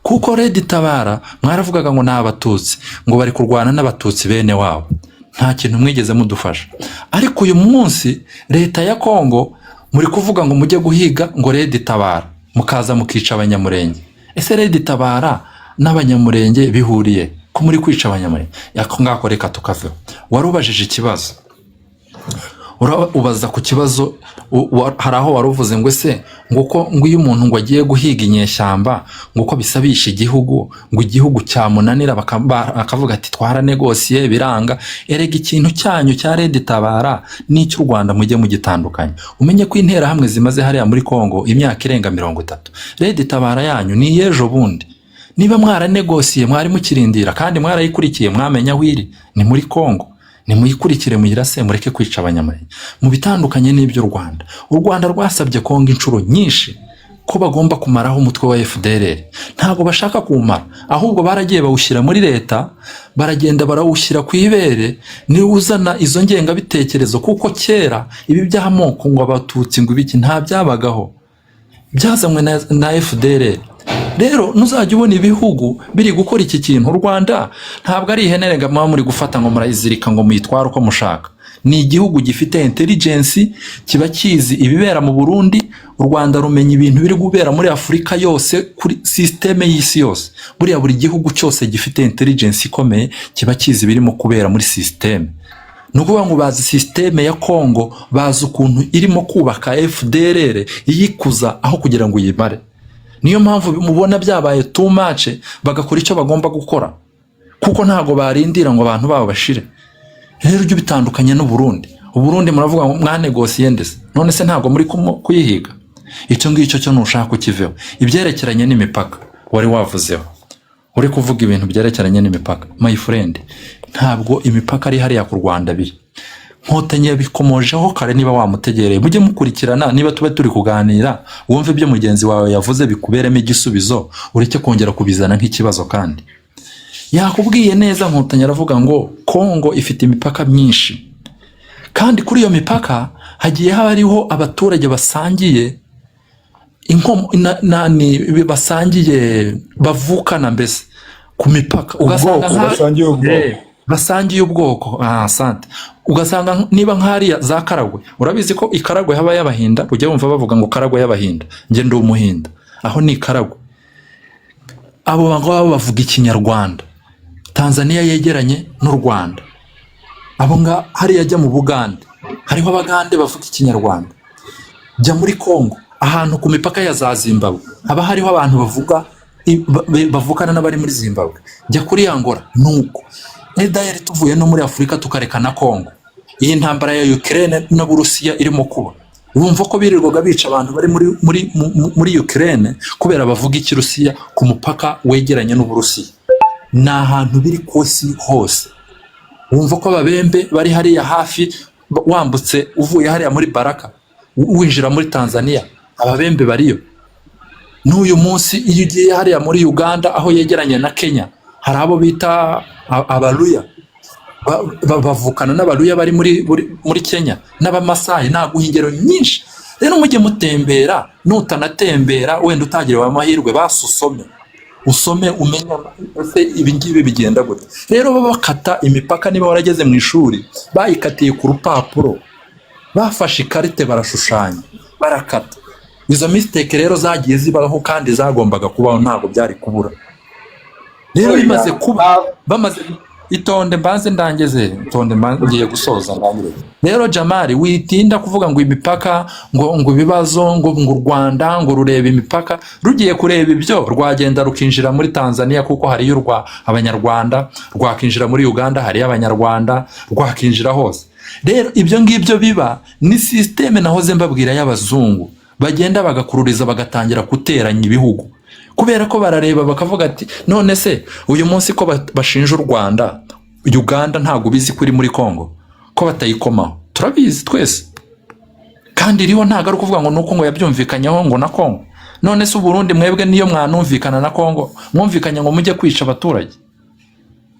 kuko Red Tabara mwaravugaga ngo ni Abatutsi, ngo bari kurwana n'Abatutsi bene wabo. Nta kintu mwigeze mudufasha. Ariko uyu munsi leta ya Kongo muri kuvuga ngo mujye guhiga ngo Red Tabara, mukaza mukica Abanyamurenge. Ese RED Tabara n'Abanyamurenge bihuriye ko muri kwica Abanyamurenge? Ako ngako reka tukaveho. Wari ubajije ikibazo, ubaza ku kibazo hari aho wari uvuze ngo ese ngo uko ngo iyo umuntu ngo agiye guhiga inyeshyamba, ngo uko bisabisha igihugu, ngo igihugu cyamunanira, bakavuga ati twaranegosiye biranga. Erega ikintu cyanyu cya RED Tabara n'icy'u Rwanda mujye mugitandukanya. Umenye ko Interahamwe zimaze hariya muri Kongo imyaka irenga 30. RED Tabara yanyu ni iy'ejo bundi. Niba mwaranegosiye, mwari mukirindira kandi mwarayikurikiye, mwamenya aho iri, ni muri Kongo. Nimuyikurikire muyirase, mureke kwica Abanyamurenge. Mu bitandukanye n'iby'u Rwanda, u Rwanda rwasabye Kongo inshuro nyinshi ko bagomba kumaraho umutwe wa FDLR. Ntabwo bashaka kuwumara, ahubwo baragiye bawushyira muri leta, baragenda barawushyira ku ibere, niwe uzana izo ngengabitekerezo. Kuko kera ibi by'amoko, ngo Abatutsi, ngo ibiki, nta byabagaho, byazanywe na FDLR. Rero ntuzajya ubona ibihugu biri gukora iki kintu. U Rwanda ntabwo ari ihene rega muba muri gufata ngo murayizirika ngo muyitware uko mushaka. Ni igihugu gifite intelligence, kiba kizi ibibera mu Burundi. U Rwanda rumenya ibintu biri kubera muri Afurika yose, kuri système y'isi yose. Buriya buri gihugu cyose gifite intelligence ikomeye kiba kizi ibirimo kubera muri système. Ni ukuvuga ngo bazi système ya Kongo, bazi ukuntu irimo kubaka FDLR, iyikuza aho kugira ngo uyimare. Niyo mpamvu mubona byabaye too much, bagakora icyo bagomba gukora, kuko ntabwo barindira ngo abantu babo bashire. Rero ujye ubitandukanye n'Uburundi. Uburundi muravuga ngo mwanegosiye ndetse none se ntabwo muri kuyihiga? Icyo ngicyo cyo ntushaka kukiveho. Ibyerekeranye n'imipaka wari wavuzeho, uri kuvuga ibintu byerekeranye n'imipaka, my friend, ntabwo imipaka ari hariya ku Rwanda biri. Nkotanyi yabikomojeho kare, niba wamutegereye. Mujye mukurikirana, niba tuba turi kuganira, wumve ibyo mugenzi wawe yavuze bikuberemo igisubizo, ureke kongera kubizana nk'ikibazo. Kandi yakubwiye neza Nkotanyi, aravuga ngo Kongo ifite imipaka myinshi, kandi kuri iyo mipaka hagiye haba hariho abaturage basangiye basangiye, bavukana mbese ku mipaka, ugasanga Ubwoko, basangiye ubwoko. Basangiye ubwoko, ah, asante. Ugasanga niba nk'hariya za Karagwe, urabizi ko i Karagwe haba y'Abahinda, ujya wumva bavuga ngo Karagwe y'Abahinda, njye ndi Umuhinda, aho ni i Karagwe. Abo ngabo bavuga Ikinyarwanda. Tanzania yegeranye n'u Rwanda, abo nga hariya. Ajya mu Bugande, hariho Abagande bavuga Ikinyarwanda. Jya muri Congo, ahantu ku mipaka ya za Zimbabwe, haba hariho abantu bavuga bavukana n'abari muri Zimbabwe. Jya kuri Angola nuko edayeri. Tuvuye no muri Afurika, tukareka na Congo, iyi ntambara ya Ukraine n'Uburusiya irimo kuba, bumva ko birirwaga bica abantu bari muri Ukraine kubera bavuga Ikirusiya ku mupaka wegeranye n'Uburusiya. Ni ahantu biri ku isi hose. Wumva ko Ababembe bari hariya hafi, wambutse uvuye hariya muri Baraka winjira muri Tanzania, Ababembe bariyo n'uyu munsi. Iyo ugiye hariya muri Uganda aho yegeranye na Kenya, hari abo bita Abaluya, bavukana n'Abaluya bari muri Kenya, n'Abamasayi. Naguha ingero nyinshi. Rero mujye mutembera, nutanatembera wenda utagiriwe amahirwe, basi usome, usome umenye ese ibi ngibi bigenda gute. Rero baba bakata imipaka, niba warageze mu ishuri, bayikatiye ku rupapuro, bafashe ikarite barashushanya, barakata. Izo mistake rero zagiye zibaho kandi zagombaga kubaho, ntabwo byari kubura. Rero bimaze kuba, bamaze, itonde mbanze ndangeze, itonde mbanze, ngiye gusoza ndangire. Rero Jamari, witinda kuvuga ngo imipaka, ngo ibibazo, ngo u Rwanda ngo rureba imipaka. Rugiye kureba ibyo, rwagenda rukinjira muri Tanzania kuko hariyo urwa Abanyarwanda, rwakinjira muri Uganda hariyo Abanyarwanda, rwakinjira hose. Rero ibyo ngibyo biba ni système nahoze mbabwira y'abazungu, bagenda bagakururiza, bagatangira guteranya ibihugu, kubera ko barareba bakavuga ati none se uyu munsi ko bashinja u Rwanda, Uganda ntabwo ubizi ko iri muri Congo, ko batayikomaho? Turabizi twese kandi iriho. Ntabwo ari ukuvuga ngo nuko ngo yabyumvikanyeho ngo na Congo. None se Uburundi mwebwe niyo mwanumvikana na Congo, mwumvikanye ngo mujye kwica abaturage?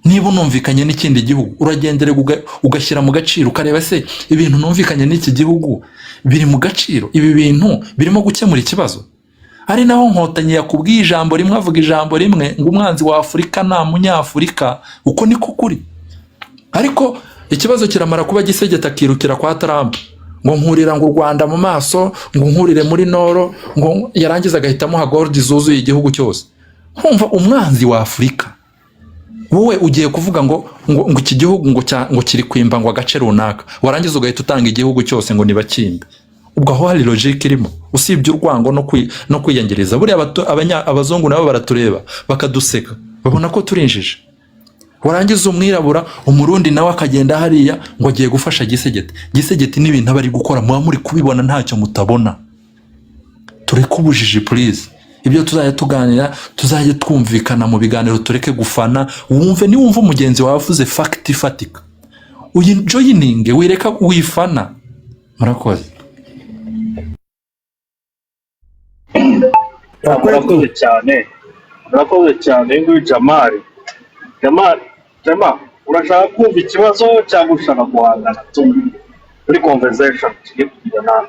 Niba unumvikanye n'ikindi gihugu, uragendera ugashyira mu gaciro, ukareba se ibintu numvikanye n'iki gihugu biri mu gaciro, ibi bintu birimo gukemura ikibazo. Ari naho Nkotanyi yakubwiye ijambo rimwe, avuga ijambo rimwe ngo umwanzi wa Afurika nta Munyafurika. Uko niko kuri. Ariko ikibazo kiramara kuba gisegeta, akirukira kwa Trump ngo nkurira ngo u Rwanda mu maso, ngo nkurire muri noro, ngo yarangiza agahita amuha gold zuzuye igihugu cyose. Nkumva umwanzi wa Afurika, wowe ugiye kuvuga ngo iki gihugu ngo kiri kwimba ngo agace runaka, warangiza ugahita utanga igihugu cyose ngo nibakimbe. Ubwo aho hari logique irimo usibye urwango no kwiyangiriza? Buriya abazungu nabo baratureba bakaduseka, babona ko turi injiji. Warangiza umwirabura, Umurundi, nawe akagenda hariya ngo agiye gufasha Tshisekedi. Tshisekedi n'ibintu aba ari gukora muba muri kubibona, ntacyo mutabona. Tureke ubujiji, please. Ibyo tuzajya tuganira, tuzajya twumvikana mu biganiro, tureke gufana. Wumve, niwumva umugenzi wawe avuze fact ifatika, uyijoininge, wireka wifana. Murakoze. Murakoze cyane, murakoze cyane. Uyu nguyu Jamari, Jamari, Jama, urashaka kumva ikibazo cyangwa ushaka guhangana tu muri conversation tugiye kugira nawe,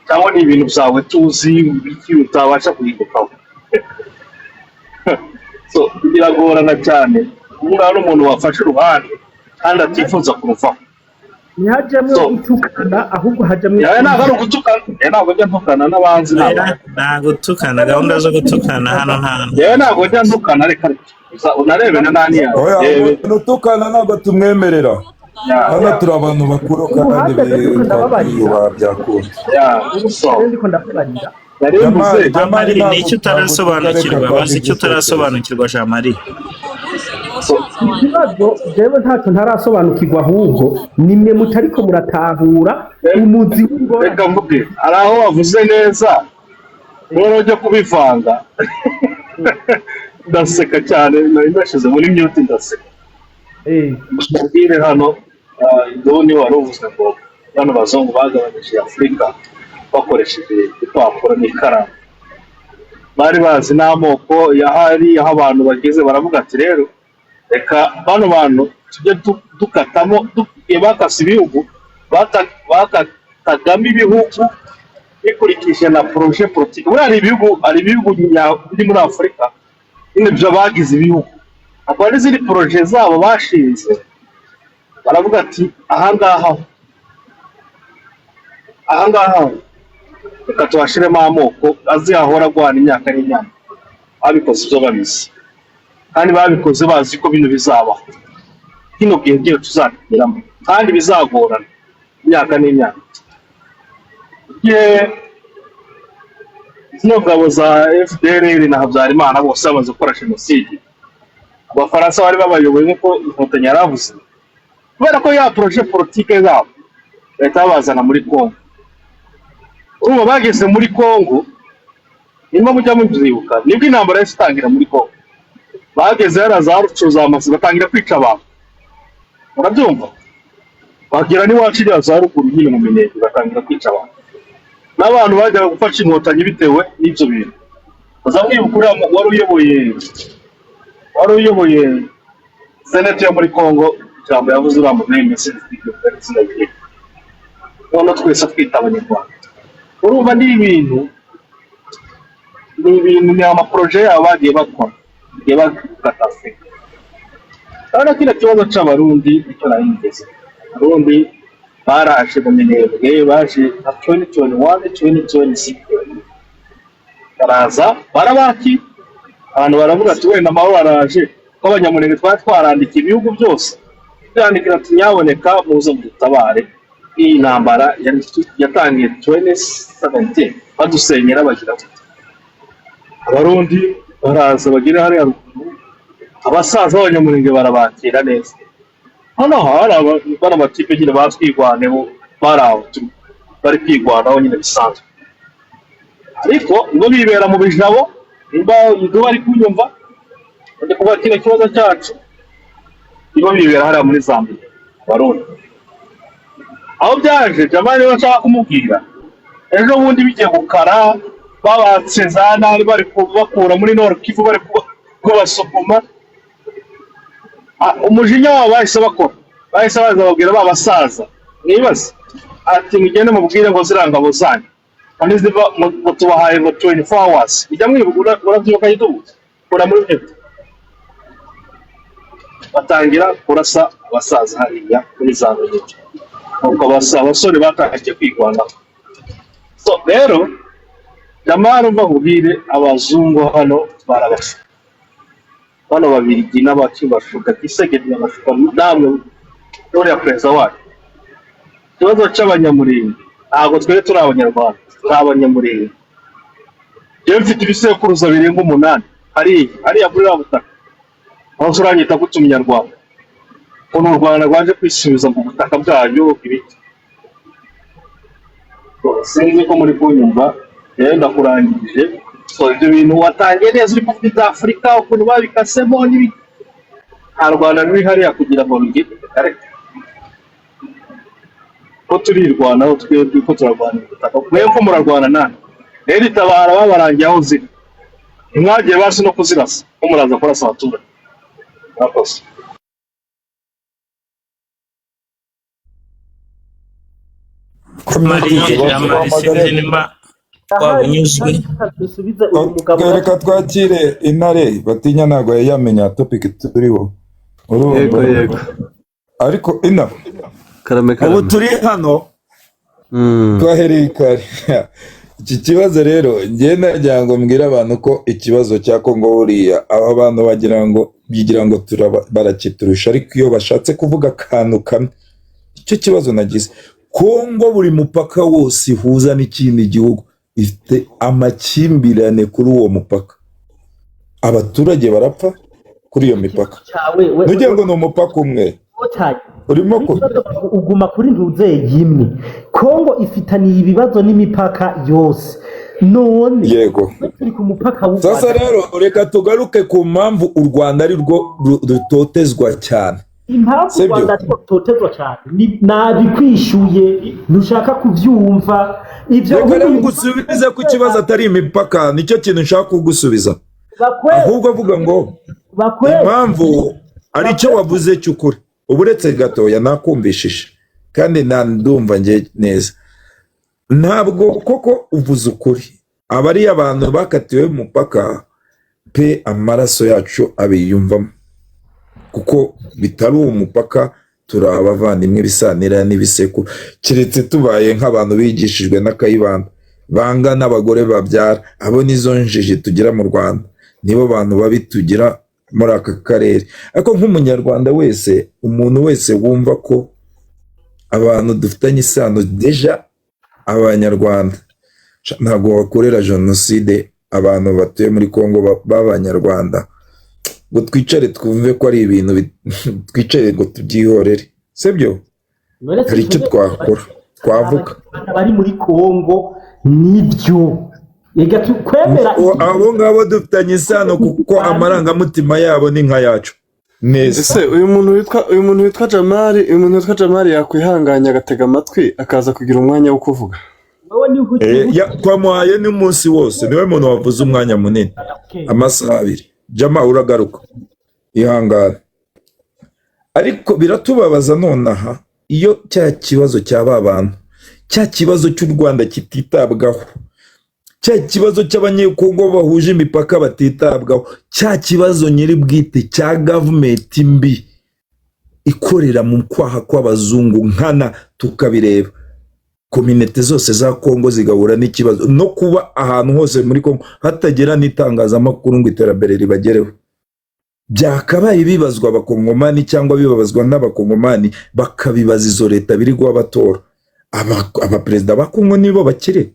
cyangwa ni ibintu byawe tuzi biki utabasha guhindukaho? So biragorana cyane kuvuga n'umuntu wafashe uruhande kandi atifuza kuruvaho. Ntihajyamo So, gutukana, ahubwo hajyamo yawe ntabwo ari ugutukana, yewe ntabwo njya ntukana n'abanzi n'abantu. Nta gutukana, gahunda zo gutukana hano nta. Yewe ntabwo njya ntukana, reka reka. Gusa unarebe na nani yawe. Oya. Yewe. Umuntu utukana ntabwo tumwemerera hano. Turi abantu bakuru kandi Uruhande ndiko ndababarira. twiyubaha byakunda. Ya, so ndiko ndababarira. Nari mvuze Jamali, Jamali, Jamali, ntabwo ni icyo ntabwo tutareka utarasobanukirwa, kwandika bazi icyo igitekerezo. utarasobanukirwa, Jean Marie. Ikibazo jewe ntacyo ntarasobanukirwa, ahubwo nimwe mutariko muratahura umuzi w'ingorane. Reka mvuge, hari aho wavuze neza, noneho ujya kubivanga ndaseka cyane. Nari nashyize muri mute ndaseka. Mubwire hano, Doni, wari uvuze ngo bano bazungu bagabanyije Afurika bakoresheje ibipapuro n'ikaramu. Bari bazi n'amoko yahari, aho abantu bageze baravuga ati: "Rero reka bano bantu tujye dukatamo." Iyo bakase ibihugu, bakatagamo ibihugu bikurikije na projet politique. Buriya hari ibihugu biri muri Afurika nyine byo bagize ibihugu, hakaba n'izindi projet zabo bashinze. Baravuga ati: "Ahangaha, ahangaha reka tubashiremo amoko azahora agwana imyaka n'imyaka." Babikoze ibyo babizi, kandi babikoze bazi ko bino bizabaho kino gihe gihe tuzabigeramo, kandi bizagorana imyaka n'imyaka. Igihe zino ngabo za FDLR na Habyarimana bose bamaze gukora jenoside, Abafaransa bari babayoboye, nk'uko Inkotanyi yaravuze, kubera ko ya projet politique zabo bahita babazana muri Congo. Urumva bageze muri Congo, nimba mujya mubyibuka, nibwo intambara yahise itangira muri Congo. Bageze hariya za Rutshuru, za Masisi, batangira kwica abantu, urabyumva? Bagera n'iwacu iriya za ruguru nyine mu Minembwe, batangira kwica abantu, n'abantu bajyaga gufasha Inkotanyi bitewe n'ibyo bintu. Uzamwibuka uriya wari uyoboye senate yo muri Congo, ijambo yavuze, uriya mubembe, sinzi izina rye, noneho twese twita Abanyarwanda. Urumva ni ibintu ni amaprojet yabo bagiye bakora, bagiye bakata Afurika. Urabona kino kibazo c'Abarundi, icyo nari ngeze, Abarundi baraje mu Minembwe, baje nka 2021, 2026, baraza barabaki. Abantu baravuga ati: "Wenda amahoro araje," ko Abanyamurenge twari twarandikiye ibihugu byose, tuyandikira ati: "Nyaboneka muze mudutabare." Iyi ntambara yatangiye 2017, badusenyera, bagira bati Abarundi baraza bagera hariya ruguru, abasaza b'Abanyamurenge barabakira neza. Noneho hari bano batipe nyine batwigwaneho, bari aho bari kwigwanaho nyine bisanzwe, ariko nibo bibera mu bijabo. Nimba ibyo bari kunyumva, bari kuvuga kino kibazo cyacu, nibo bibera hariya muri Zambia, Abarundi. Aho byaje, Jamali niba nshaka kumubwira, ejo bundi bigiye gukara, babatse za nabi, bari kubakura muri Nord Kivu, bari kubasukuma. Umujinya wabo bahise bakora, bahise baza babwira ba basaza, mwibaze, ati: "Mugende mubwire ngo ziriya ngabo zanyu kandi ziva ngo tubahaye ngo 24 hours." Ujya mwibuka, urabyibuka gitugu kura muri mute, batangira kurasa abasaza hariya muri za Ruhengeri, nuko abasore batangiye kwirwanaho. So rero, Jamali, umva nkubwire, abazungu hano Barabashuka bano Babirigi n'abaki bashuka Tshisekedi, babashuka namwe n'uriya perezida wacu. Ikibazo cy'Abanyamurenge, ntabwo twari turi Abanyarwanda, turi Abanyamurenge. Njyewe mfite ibisekuruza birenga umunani hariya hariya muri buriya butaka. Aho uranyita gute Umunyarwanda, ukuntu u Rwanda rwaje kwisubiza mu butaka bwayo ibiti? Sinzi ko muri kunyumva. Rero ndakurangirije. So ibyo bintu watangiye neza, uri kuvuga ibya Afurika ukuntu babikasemo n'ibiki, nta Rwanda ruri hariya kugira ngo rugire ariko ko turirwanaho twebwe, ko turarwanira ubutaka, mwe ko murarwana nani? Rero itabara babarangiye aho ziri, ntimwagiye basi no kuzirasa, ko muraza kurasa abaturage. Murakoze. Mariye Jamari, sinzi nimba waba unyuzwe. Dusubize uyu mugabo. Reka twakire Intare batinya, ntabwo yari yamenya topic turiho. Urumva? Yego yego. Ariko ina Karame. ubu Karame. turi hano twahereye kare iki kibazo. Rero njye nagira ngo mbwire abantu ko ikibazo cya Kongo, buriya aba bantu bagira ngo bigira ngo barakiturusha, ariko iyo bashatse kuvuga akantu kamwe, icyo kibazo nagize, Kongo buri mupaka wose ihuza n'ikindi gihugu ifite amakimbirane kuri uwo mupaka, abaturage barapfa kuri iyo mipaka. Cyawe we. Ntugira ngo ni umupaka umwe urimo ku Uguma kuri ntuzeye imwe. Kongo ifitaniye ibibazo n'imipaka yose, none turi ku mupaka w'u Sasa Rwanda. rero reka tugaruke ku mpamvu u Rwanda ari rwo rutotezwa cyane. Impamvu u Sibyo? Rwanda rutotezwa cyane nabikwishyuye, ntushaka kubyumva ibyo. Reka rero ngusubize ku kibazo atari imipaka, nicyo kintu nshaka kugusubiza. Ahubwo avuga ngo impamvu ari cyo wavuze cy'ukuri, ubu uretse gatoya nakumvishije kandi nta ndumva njye neza, ntabwo koko uvuze ukuri. Aba ari abantu bakatiwe umupaka pe, amaraso yacu abiyumvamo, kuko bitari uwo mupaka turi abavandimwe bisanira n'ibisekuru, keretse tubaye nk'abantu bigishijwe n'Akayibanda banga n'abagore babyara. Abo nizo njiji tugira mu Rwanda, nibo bantu babi tugira muri aka karere. Ariko nk'Umunyarwanda wese, umuntu wese wumva ko abantu dufitanye isano, déjà Abanyarwanda, ntabwo wakorera jenoside abantu batuye muri Kongo b'Abanyarwanda ngo twicare twumve ko ari ibintu twicare ngo tubyihorere, sibyo? Hari icyo twakora, twavuga. Abanyarwanda bari muri Kongo nibyo reka kwemera. Abo ngabo dufitanye isano kuko amarangamutima yabo ni nka yacu neza. Ese uyu muntu witwa Jamali yakwihanganya agatega amatwi, akaza kugira umwanya wo kuvuga? Wowe ni Twamuhaye n'umunsi wose, niwe muntu wavuze umwanya munini, amasaha 2. Jama, uragaruka, ihangane. Ariko biratubabaza nonaha iyo cya kibazo cya ba bantu, cya kibazo cy'u Rwanda kititabwaho, cya kibazo cy'Abanyekongo bahuje imipaka batitabwaho, cya kibazo nyiri bwite cya gavumenti mbi ikorera mu kwaha kw'abazungu nkana, tukabireba communauté zose za Kongo zigahura n'ikibazo, no kuba ahantu hose muri Kongo hatagera n'itangazamakuru ngo iterambere ribagereho. Byakabaye bibazwa Abakongomani cyangwa bibabazwa n'Abakongomani, bakabibaza izo leta birirwa batora. Abaperezida ba Kongo nibo bakire,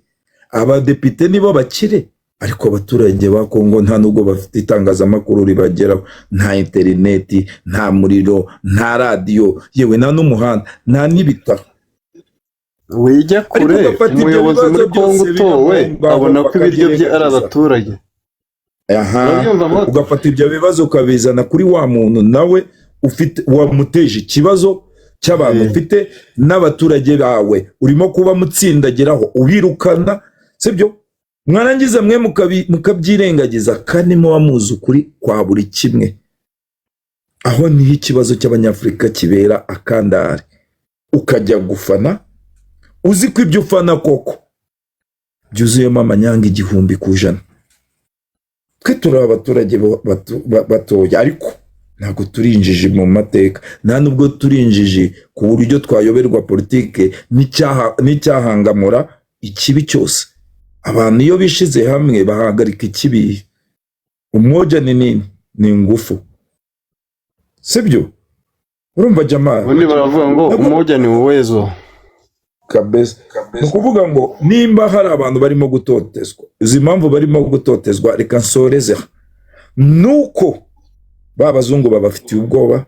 abadepite nibo bakire, ariko abaturage ba Kongo nta nubwo bafite itangazamakuru ribageraho, nta interineti, nta muriro, nta radiyo, yewe nta n'umuhanda, nta n'ibitaro. Wijya Ariko kure, ugafata ibyo umuyobozi bibazo muri Kongo byose utowe biri aho ngaho abona ko ibiryo bye ari bakabyirengagiza. abaturage. Aha, Urabyumva, Mota? ugafata ibyo bibazo ukabizana kuri wa muntu nawe ufite wamuteje ikibazo cy'abantu ufite n'abaturage bawe urimo kuba mutsindagiraho ubirukana, sibyo? Mwarangiza mwe mukabyirengagiza kandi muba muzi ukuri kwa buri kimwe. Aho niho ikibazo cy'Abanyafurika kibera akandare, ukajya gufana uzi ko ibyo ufana koko byuzuyemo amanyanga 1000%. Twe turi abaturage batoya, ariko ntabwo turi injiji mu mateka, nta nubwo turi injiji ku buryo twayoberwa politike n'icyahangamura ikibi cyose. Abantu iyo bishize hamwe bahagarika ikibi. Umoja ni nini? Ni ingufu, sibyo? Urumva Jamal? Ubundi baravuga ngo umoja ni uwezo. Kabeza. Ni ukuvuga ngo nimba hari abantu barimo gutotezwa, izi mpamvu barimo gutotezwa, reka nsoreze aha, nuko ba bazungu babafitiye ubwoba,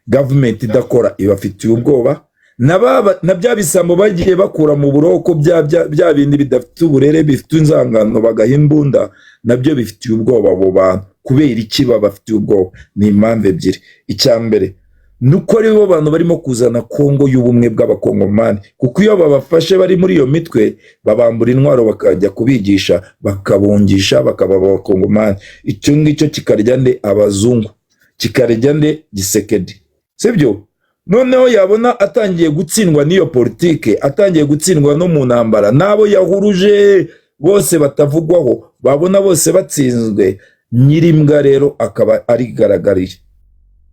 gavumenti idakora ibafitiye ubwoba, na bya bisambo bagiye bakura mu buroko, bya bindi bidafite uburere, bifite inzangano, bagaha imbunda, nabyo bifitiye ubwoba abo bantu. Kubera iki babafitiye ubwoba? Ni impamvu ebyiri. Icya mbere nuko ari bo bantu barimo kuzana Kongo y'ubumwe bw'Abakongomani, kuko iyo babafashe bari muri iyo mitwe, babambura intwaro, bakajya kubigisha, bakabungisha, bakaba Abakongomani. Icyo ngicyo kikarya nde? Abazungu. Kikarya nde? Gisekedi, sibyo? Noneho yabona atangiye gutsindwa n'iyo politike, atangiye gutsindwa no mu ntambara, n'abo yahuruje bose batavugwaho, babona bose batsinzwe, nyirimbwa rero akaba arigaragariye,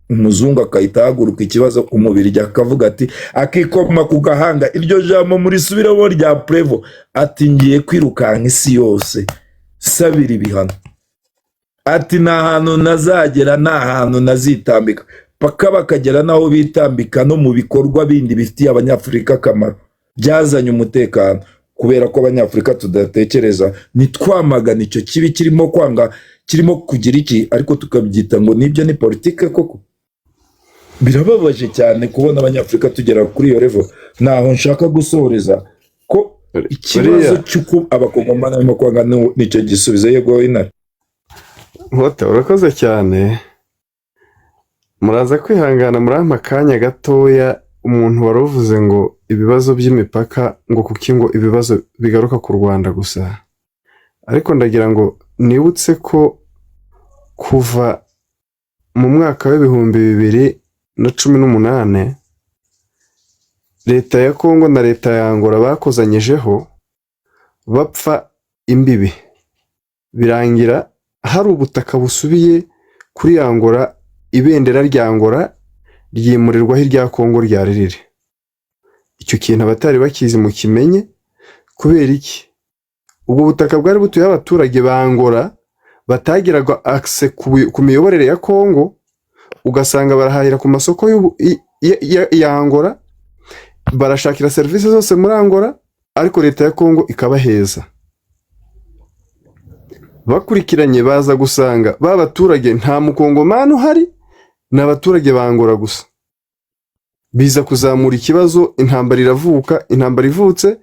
umuzungu akahita ahaguruka ikibazo, umubirigi akavuga ati, akikoma ku gahanga, iryo jambo murisubiremo rya Prevo, ati: "Ngiye kwirukanka isi yose sabira ibihano." Ati: "Nta hantu nazagera, nta hantu nazitambika." Paka bakagera n'aho bitambika no mu bikorwa bindi bifitiye Abanyafurika akamaro, byazanye umutekano. Kubera ko Abanyafurika tudatekereza, ntitwamagana icyo kibi kirimo kwanga, kirimo kugira iki, ariko tukabyita ngo nibyo ni politike. Koko birababaje cyane kubona Abanyafurika tugera kuri iyo level. Ntaho nshaka gusoreza ko ikibazo Buriya cy'uko Abakongomani barimo kwanga nicyo gisubizo. Yego, Intare. Nkota, urakoze cyane. Muraza kwihangana, murampa akanya gatoya. Umuntu wari uvuze ngo ibibazo by'imipaka, ngo kuki ngo ibibazo bigaruka ku Rwanda gusa, ariko ndagira ngo nibutse ko kuva mu mwaka w'2018 leta ya Kongo na leta ya Angola bakozanyijeho bapfa imbibi, birangira hari ubutaka busubiye kuri Angola, ibendera rya Angola ryimurirwaho irya Kongo ryari riri. Icyo kintu abatari bakizi mukimenye. Kubera iki? Ubwo butaka bwari butuyeho abaturage ba Angola batagiraga accès ku miyoborere ya Kongo, ugasanga barahahira ku masoko ya Angola, barashakira serivisi zose muri Angola, ariko leta ya Kongo ikabaheza. Bakurikiranye baza gusanga ba baturage nta mukongomani uhari, ni abaturage ba Angola gusa. Biza kuzamura ikibazo, intambara iravuka. Intambara ivutse,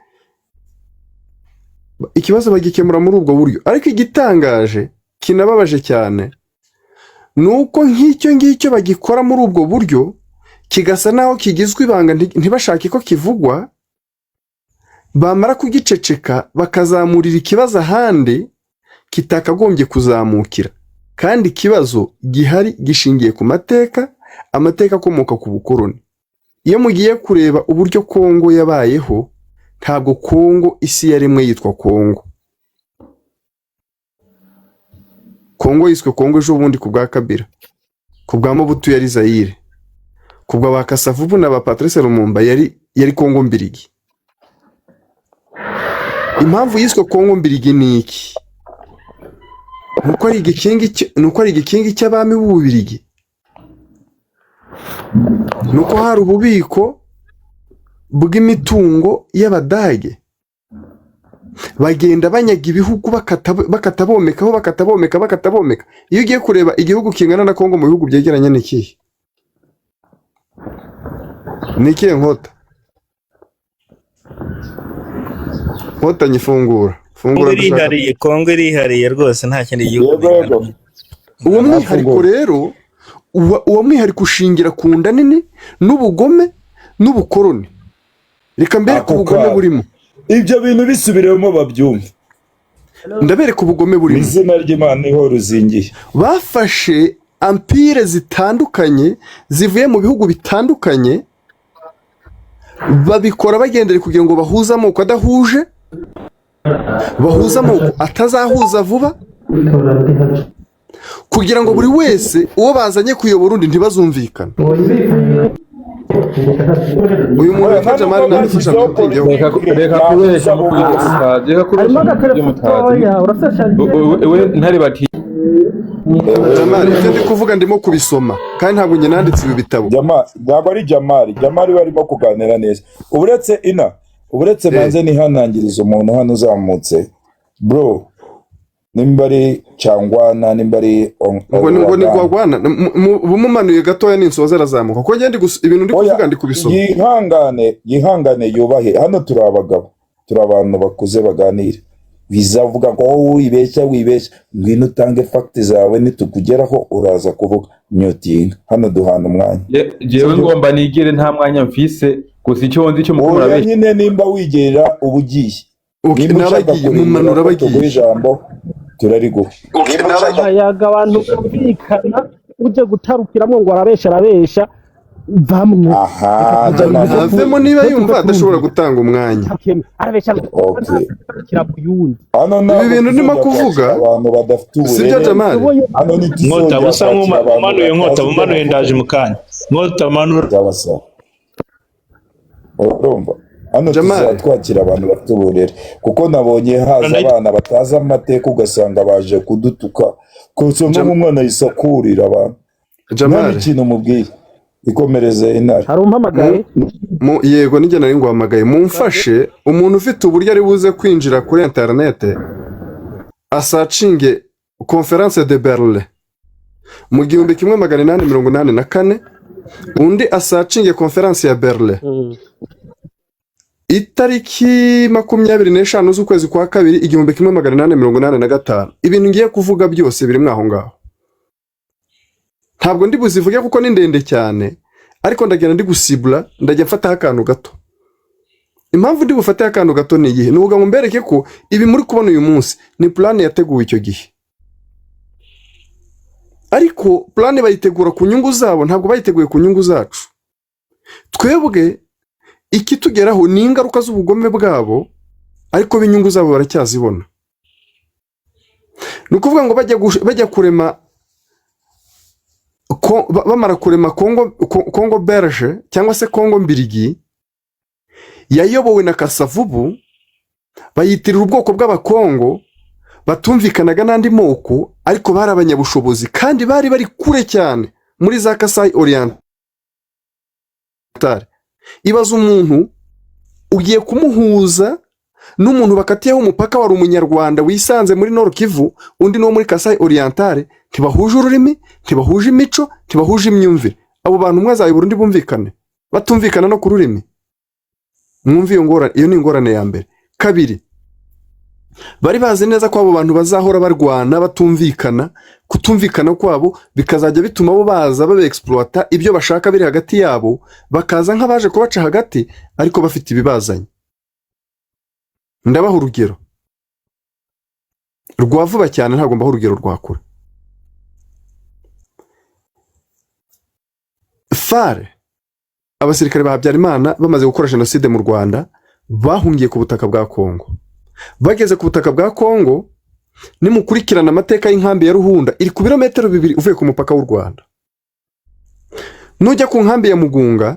ikibazo bagikemura muri ubwo buryo. Ariko igitangaje kinababaje cyane ni uko nk'icyo ngicyo bagikora muri ubwo buryo, kigasa naho kigizwe ibanga, ntibashake ko kivugwa. Bamara kugiceceka, bakazamurira ikibazo ahandi kitakagombye kuzamukira. Kandi ikibazo gihari gishingiye ku mateka, amateka akomoka ku bukoroni. Iyo mugiye kureba uburyo Kongo yabayeho, ntabwo Kongo isi yaremwe yitwa Kongo. Kongo yiswe Kongo ejo bundi ku bwa Kabila. Ku bwa Mobutu yari Zayire, ku bwa ba Kasavubu na ba Patrice Lumumba yari Kongo Mbirigi. Impamvu yiswe Kongo Mbirigi ni iki? Nuko ari igikingi cy'abami b'Ububirigi, nuko hari ububiko bw'imitungo y'Abadage. Bagenda banyaga ibihugu, bakata bomekaho, bakata bomeka, bakata bomeka. Iyo ugiye kureba igihugu kingana na Kongo mu bihugu byegeranye ni ikihe? Ni ikihe? Nkota, Nkotanyi, fungura. Kongo Fungura, ndashaka. irihariye, Kongo irihariye rwose, nta kindi gihugu Yego, yego. bingana. Uwo mwihariko Nafungura. rero, uwo mwihariko ushingira ku nda nini n'ubugome n'ubukoroni. Reka mbereke Ako ubugome kanya. burimo. Ibyo bintu bisubiremo babyumve. Ndabereka ubugome Mu burimo. izina ry'Imana niho ruzingiye. Bafashe ampire zitandukanye zivuye mu bihugu bitandukanye, babikora bagendera kugira ngo bahuze amoko adahuje, bahuze amoko atazahuza vuba, kugira ngo buri wese uwo bazanye kuyobora undi ntibazumvikane. Uyu muntu Oya, witwa nta Jamali nubwo nadufasha bashyizeho mutingeho. Reka politike reka kubeshya yahuza no abo kubyo bose. mutazi, reka Harimo kubeshya mu byo agaterefone mutazi. toya, urafite We ntare bati. Jamali, ibyo ndi kuvuga ndimo kubisoma kandi ntabwo njye nanditse ibi bitabo. Ntabwo ari Jamali. Jamali we arimo kuganira neza. Uretse ina, uretse banze nihanangiriza umuntu hano uzamutse, bro, nimba ari Cyangwana, nimba ari Ngo ni Owagana. Gwagwana bumumanuye gatoya ninsoza arazamuka, kuko njye ibintu ndi Oya, kuvuga ndi kubisoma. Yihangane, yihangane, yubahe. Hano turi abagabo, turi abantu bakuze baganira. Bizavuga ngo wowe wibeshya, wibeshya, ngwino utange facts zawe, nitukugeraho uraza kuvuga. Myutinga hano, duhana umwanya. Jewe Sibyo? ngomba nigire, nta mwanya mfise, gusa icyo nzi cyo muko Oya. murabeshya. Nyine nimba wigerera uba ugiye, Okay, nimba ushaka n'abagiye kurindira mumanura ko tuguha abagiye. ijambo, turariguha. Ayaga abantu bumvikana, uje gutarukiramwo ngo arabesha, arabesha, vamwo. Aha. Reka Jamali. tuve Avemo niba twe yumva tuve adashobora kurumvira. gutanga umwanya. Arabesha, Okay. atarukira ku yundi. Hano Ibi ntabwo bintu ndimo tuzongera kuvuga kwakira abantu badafite sibyo, uburere. Jamali? Hano Nkota ntituzongera busa kwakira abantu nk'umanuye batazi Nkota ibyo umanuye, bavuga. ndaje mu kanya. Nkota manura. Byabasaba, urumva, hano Jamali. tuzatwakira abantu bafite uburere, kuko nabonye haza abana batazi amateka, ugasanga baje kudutuka, ugasanga nk'umwana yisakurira abantu nta Jamali. n'ikintu mubwiye. Ikomereze, Intare. Hari umpamagaye? Yego, nijye nari nguhamagaye. Mumfashe, umuntu ufite uburyo ari buze kwinjira kuri interinete asearchinge Conférence de Berlin mu 1884, undi asearchinge Conférence ya Berlin itariki 25 z'ukwezi kwa kabiri 1885. Ibintu ngiye kuvuga byose birimo aho ngaho. Ntabwo ndi buzivuge kuko ni ndende cyane, ariko ndagenda ndi gusibura, ndajya mfataho akantu gato. Impamvu ndi bufateho akantu gato ni igihe ni ukugira ngo mbereke ko ibi muri kubona uyu munsi ni plan yateguwe icyo gihe, ariko plan bayitegura ku nyungu zabo, ntabwo bayiteguye ku nyungu zacu twebwe. Ikitugeraho ni ingaruka z'ubugome bwabo, ariko b'inyungu zabo baracyazibona. Ni ukuvuga ngo bajya kurema bamara kurema Kongo, Congo Belge cyangwa se Kongo Mbirigi yayobowe na Kasavubu, bayitirira ubwoko bw'Abakongo batumvikanaga n'andi moko, ariko bari abanyabushobozi kandi bari bari kure cyane muri za Kasayi Orientale. Ibaza umuntu ugiye kumuhuza n'umuntu bakatiyeho umupaka wari Umunyarwanda wisanze muri Nord Kivu, undi ni uwo muri Kasayi Orientale, ntibahuje ururimi, ntibahuje imico, ntibahuje imyumvire. Abo bantu umwe azayobora undi bumvikane, batumvikana no ku rurimi? Mwumve iyo ngorane, iyo ni ingorane ya mbere. Kabiri, bari bazi neza ko abo bantu bazahora barwana batumvikana, kutumvikana kwabo bikazajya bituma bo baza babe-exploita ibyo bashaka biri hagati yabo, bakaza nk'abaje kubaca hagati ariko bafite ibibazanye. Ndabaha urugero rwa vuba cyane, ntabwo mbaha urugero rwa kure. FAR, abasirikare ba Habyarimana bamaze gukora jenoside mu Rwanda, bahungiye ku butaka bwa Kongo. Bageze ku butaka bwa Kongo, nimukurikirana amateka y'inkambi ya Ruhunda, iri ku birometero 2 uvuye ku mupaka w'u Rwanda. Nujya ku nkambi ya Mugunga,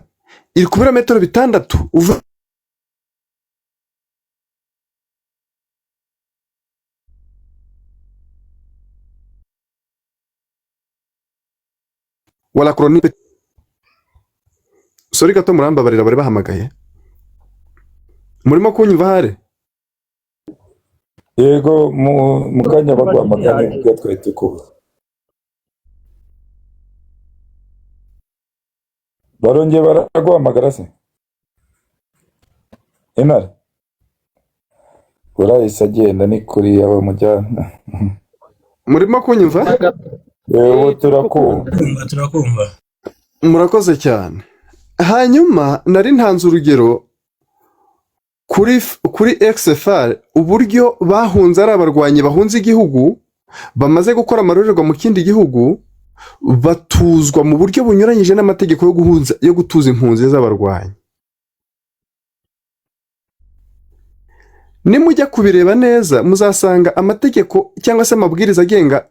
iri ku birometero 6 uvuye wa la colonie. Sorry gato, murambabarira, bari bahamagaye. Murimo kunyumva hare? Yego, mu kanya baguhamagara nibwo twari tukuba. Barongeye baraguhamagara se, Intare? Urahise agenda, ni kuriya bamujyana. Murimo kunyumva? Yego, turakumva. Turakumva. Murakoze cyane. Hanyuma nari ntanze urugero kuri ex-FAR, uburyo bahunze ari abarwanyi bahunze igihugu, bamaze gukora amarorerwa mu kindi gihugu, batuzwa mu buryo bunyuranyije n'amategeko yo guhuza, yo gutuza impunzi z'abarwanyi. Nimujya kubireba neza, muzasanga amategeko cyangwa se amabwiriza agenga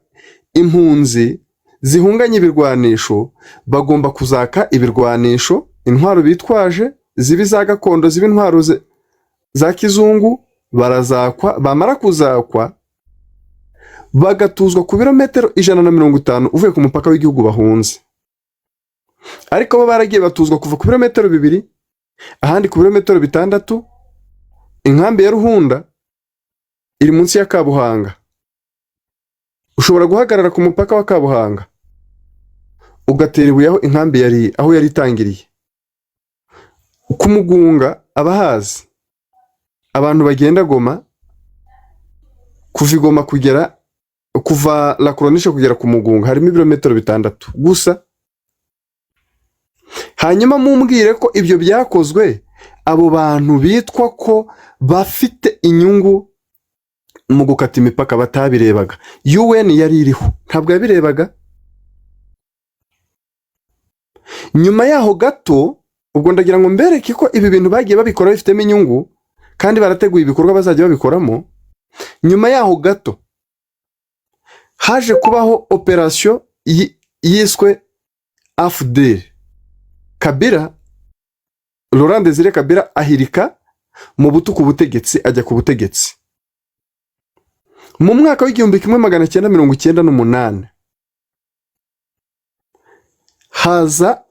impunzi zihunganye ibirwanisho, bagomba kuzaka ibirwanisho, intwaro bitwaje, ziba iza gakondo, ziba intwaro za kizungu, barazakwa. Bamara kuzakwa Bagatuzwa ku birometero 150 uvuye ku mupaka w'igihugu bahunze, ariko bo baragiye batuzwa kuva ku birometero 2, ahandi ku birometero 6. Inkambi ya Ruhunda iri munsi ya Kabuhanga. Ushobora guhagarara ku mupaka wa Kabuhanga ugatera ibuye aho inkambi yari, aho yari itangiriye. Ku Mugunga abahazi, abantu bagenda Goma, kuva i Goma kugera, kuva La Corniche kugera ku Mugunga harimo ibirometero 6 gusa. Hanyuma mumbwire ko ibyo byakozwe, abo bantu bitwa ko bafite inyungu mu gukata imipaka batabirebaga? UN yari iriho, ntabwo yabirebaga. Nyuma yaho gato, ubwo ndagira ngo mbereke ko ibi bintu bagiye babikora bifitemo inyungu kandi barateguye ibikorwa bazajya babikoramo. Nyuma yaho gato haje kubaho operasiyo yiswe AFDL. Kabila, Laurent Desire Kabila, ahirika Mobutu ku butegetsi, ajya ku butegetsi mu mwaka w'1998. Haza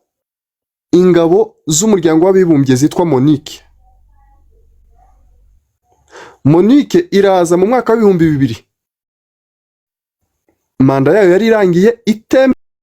ingabo z'Umuryango w'Abibumbye zitwa MONUC. MONUC iraza mu mwaka w'2000, manda yayo yari irangiye.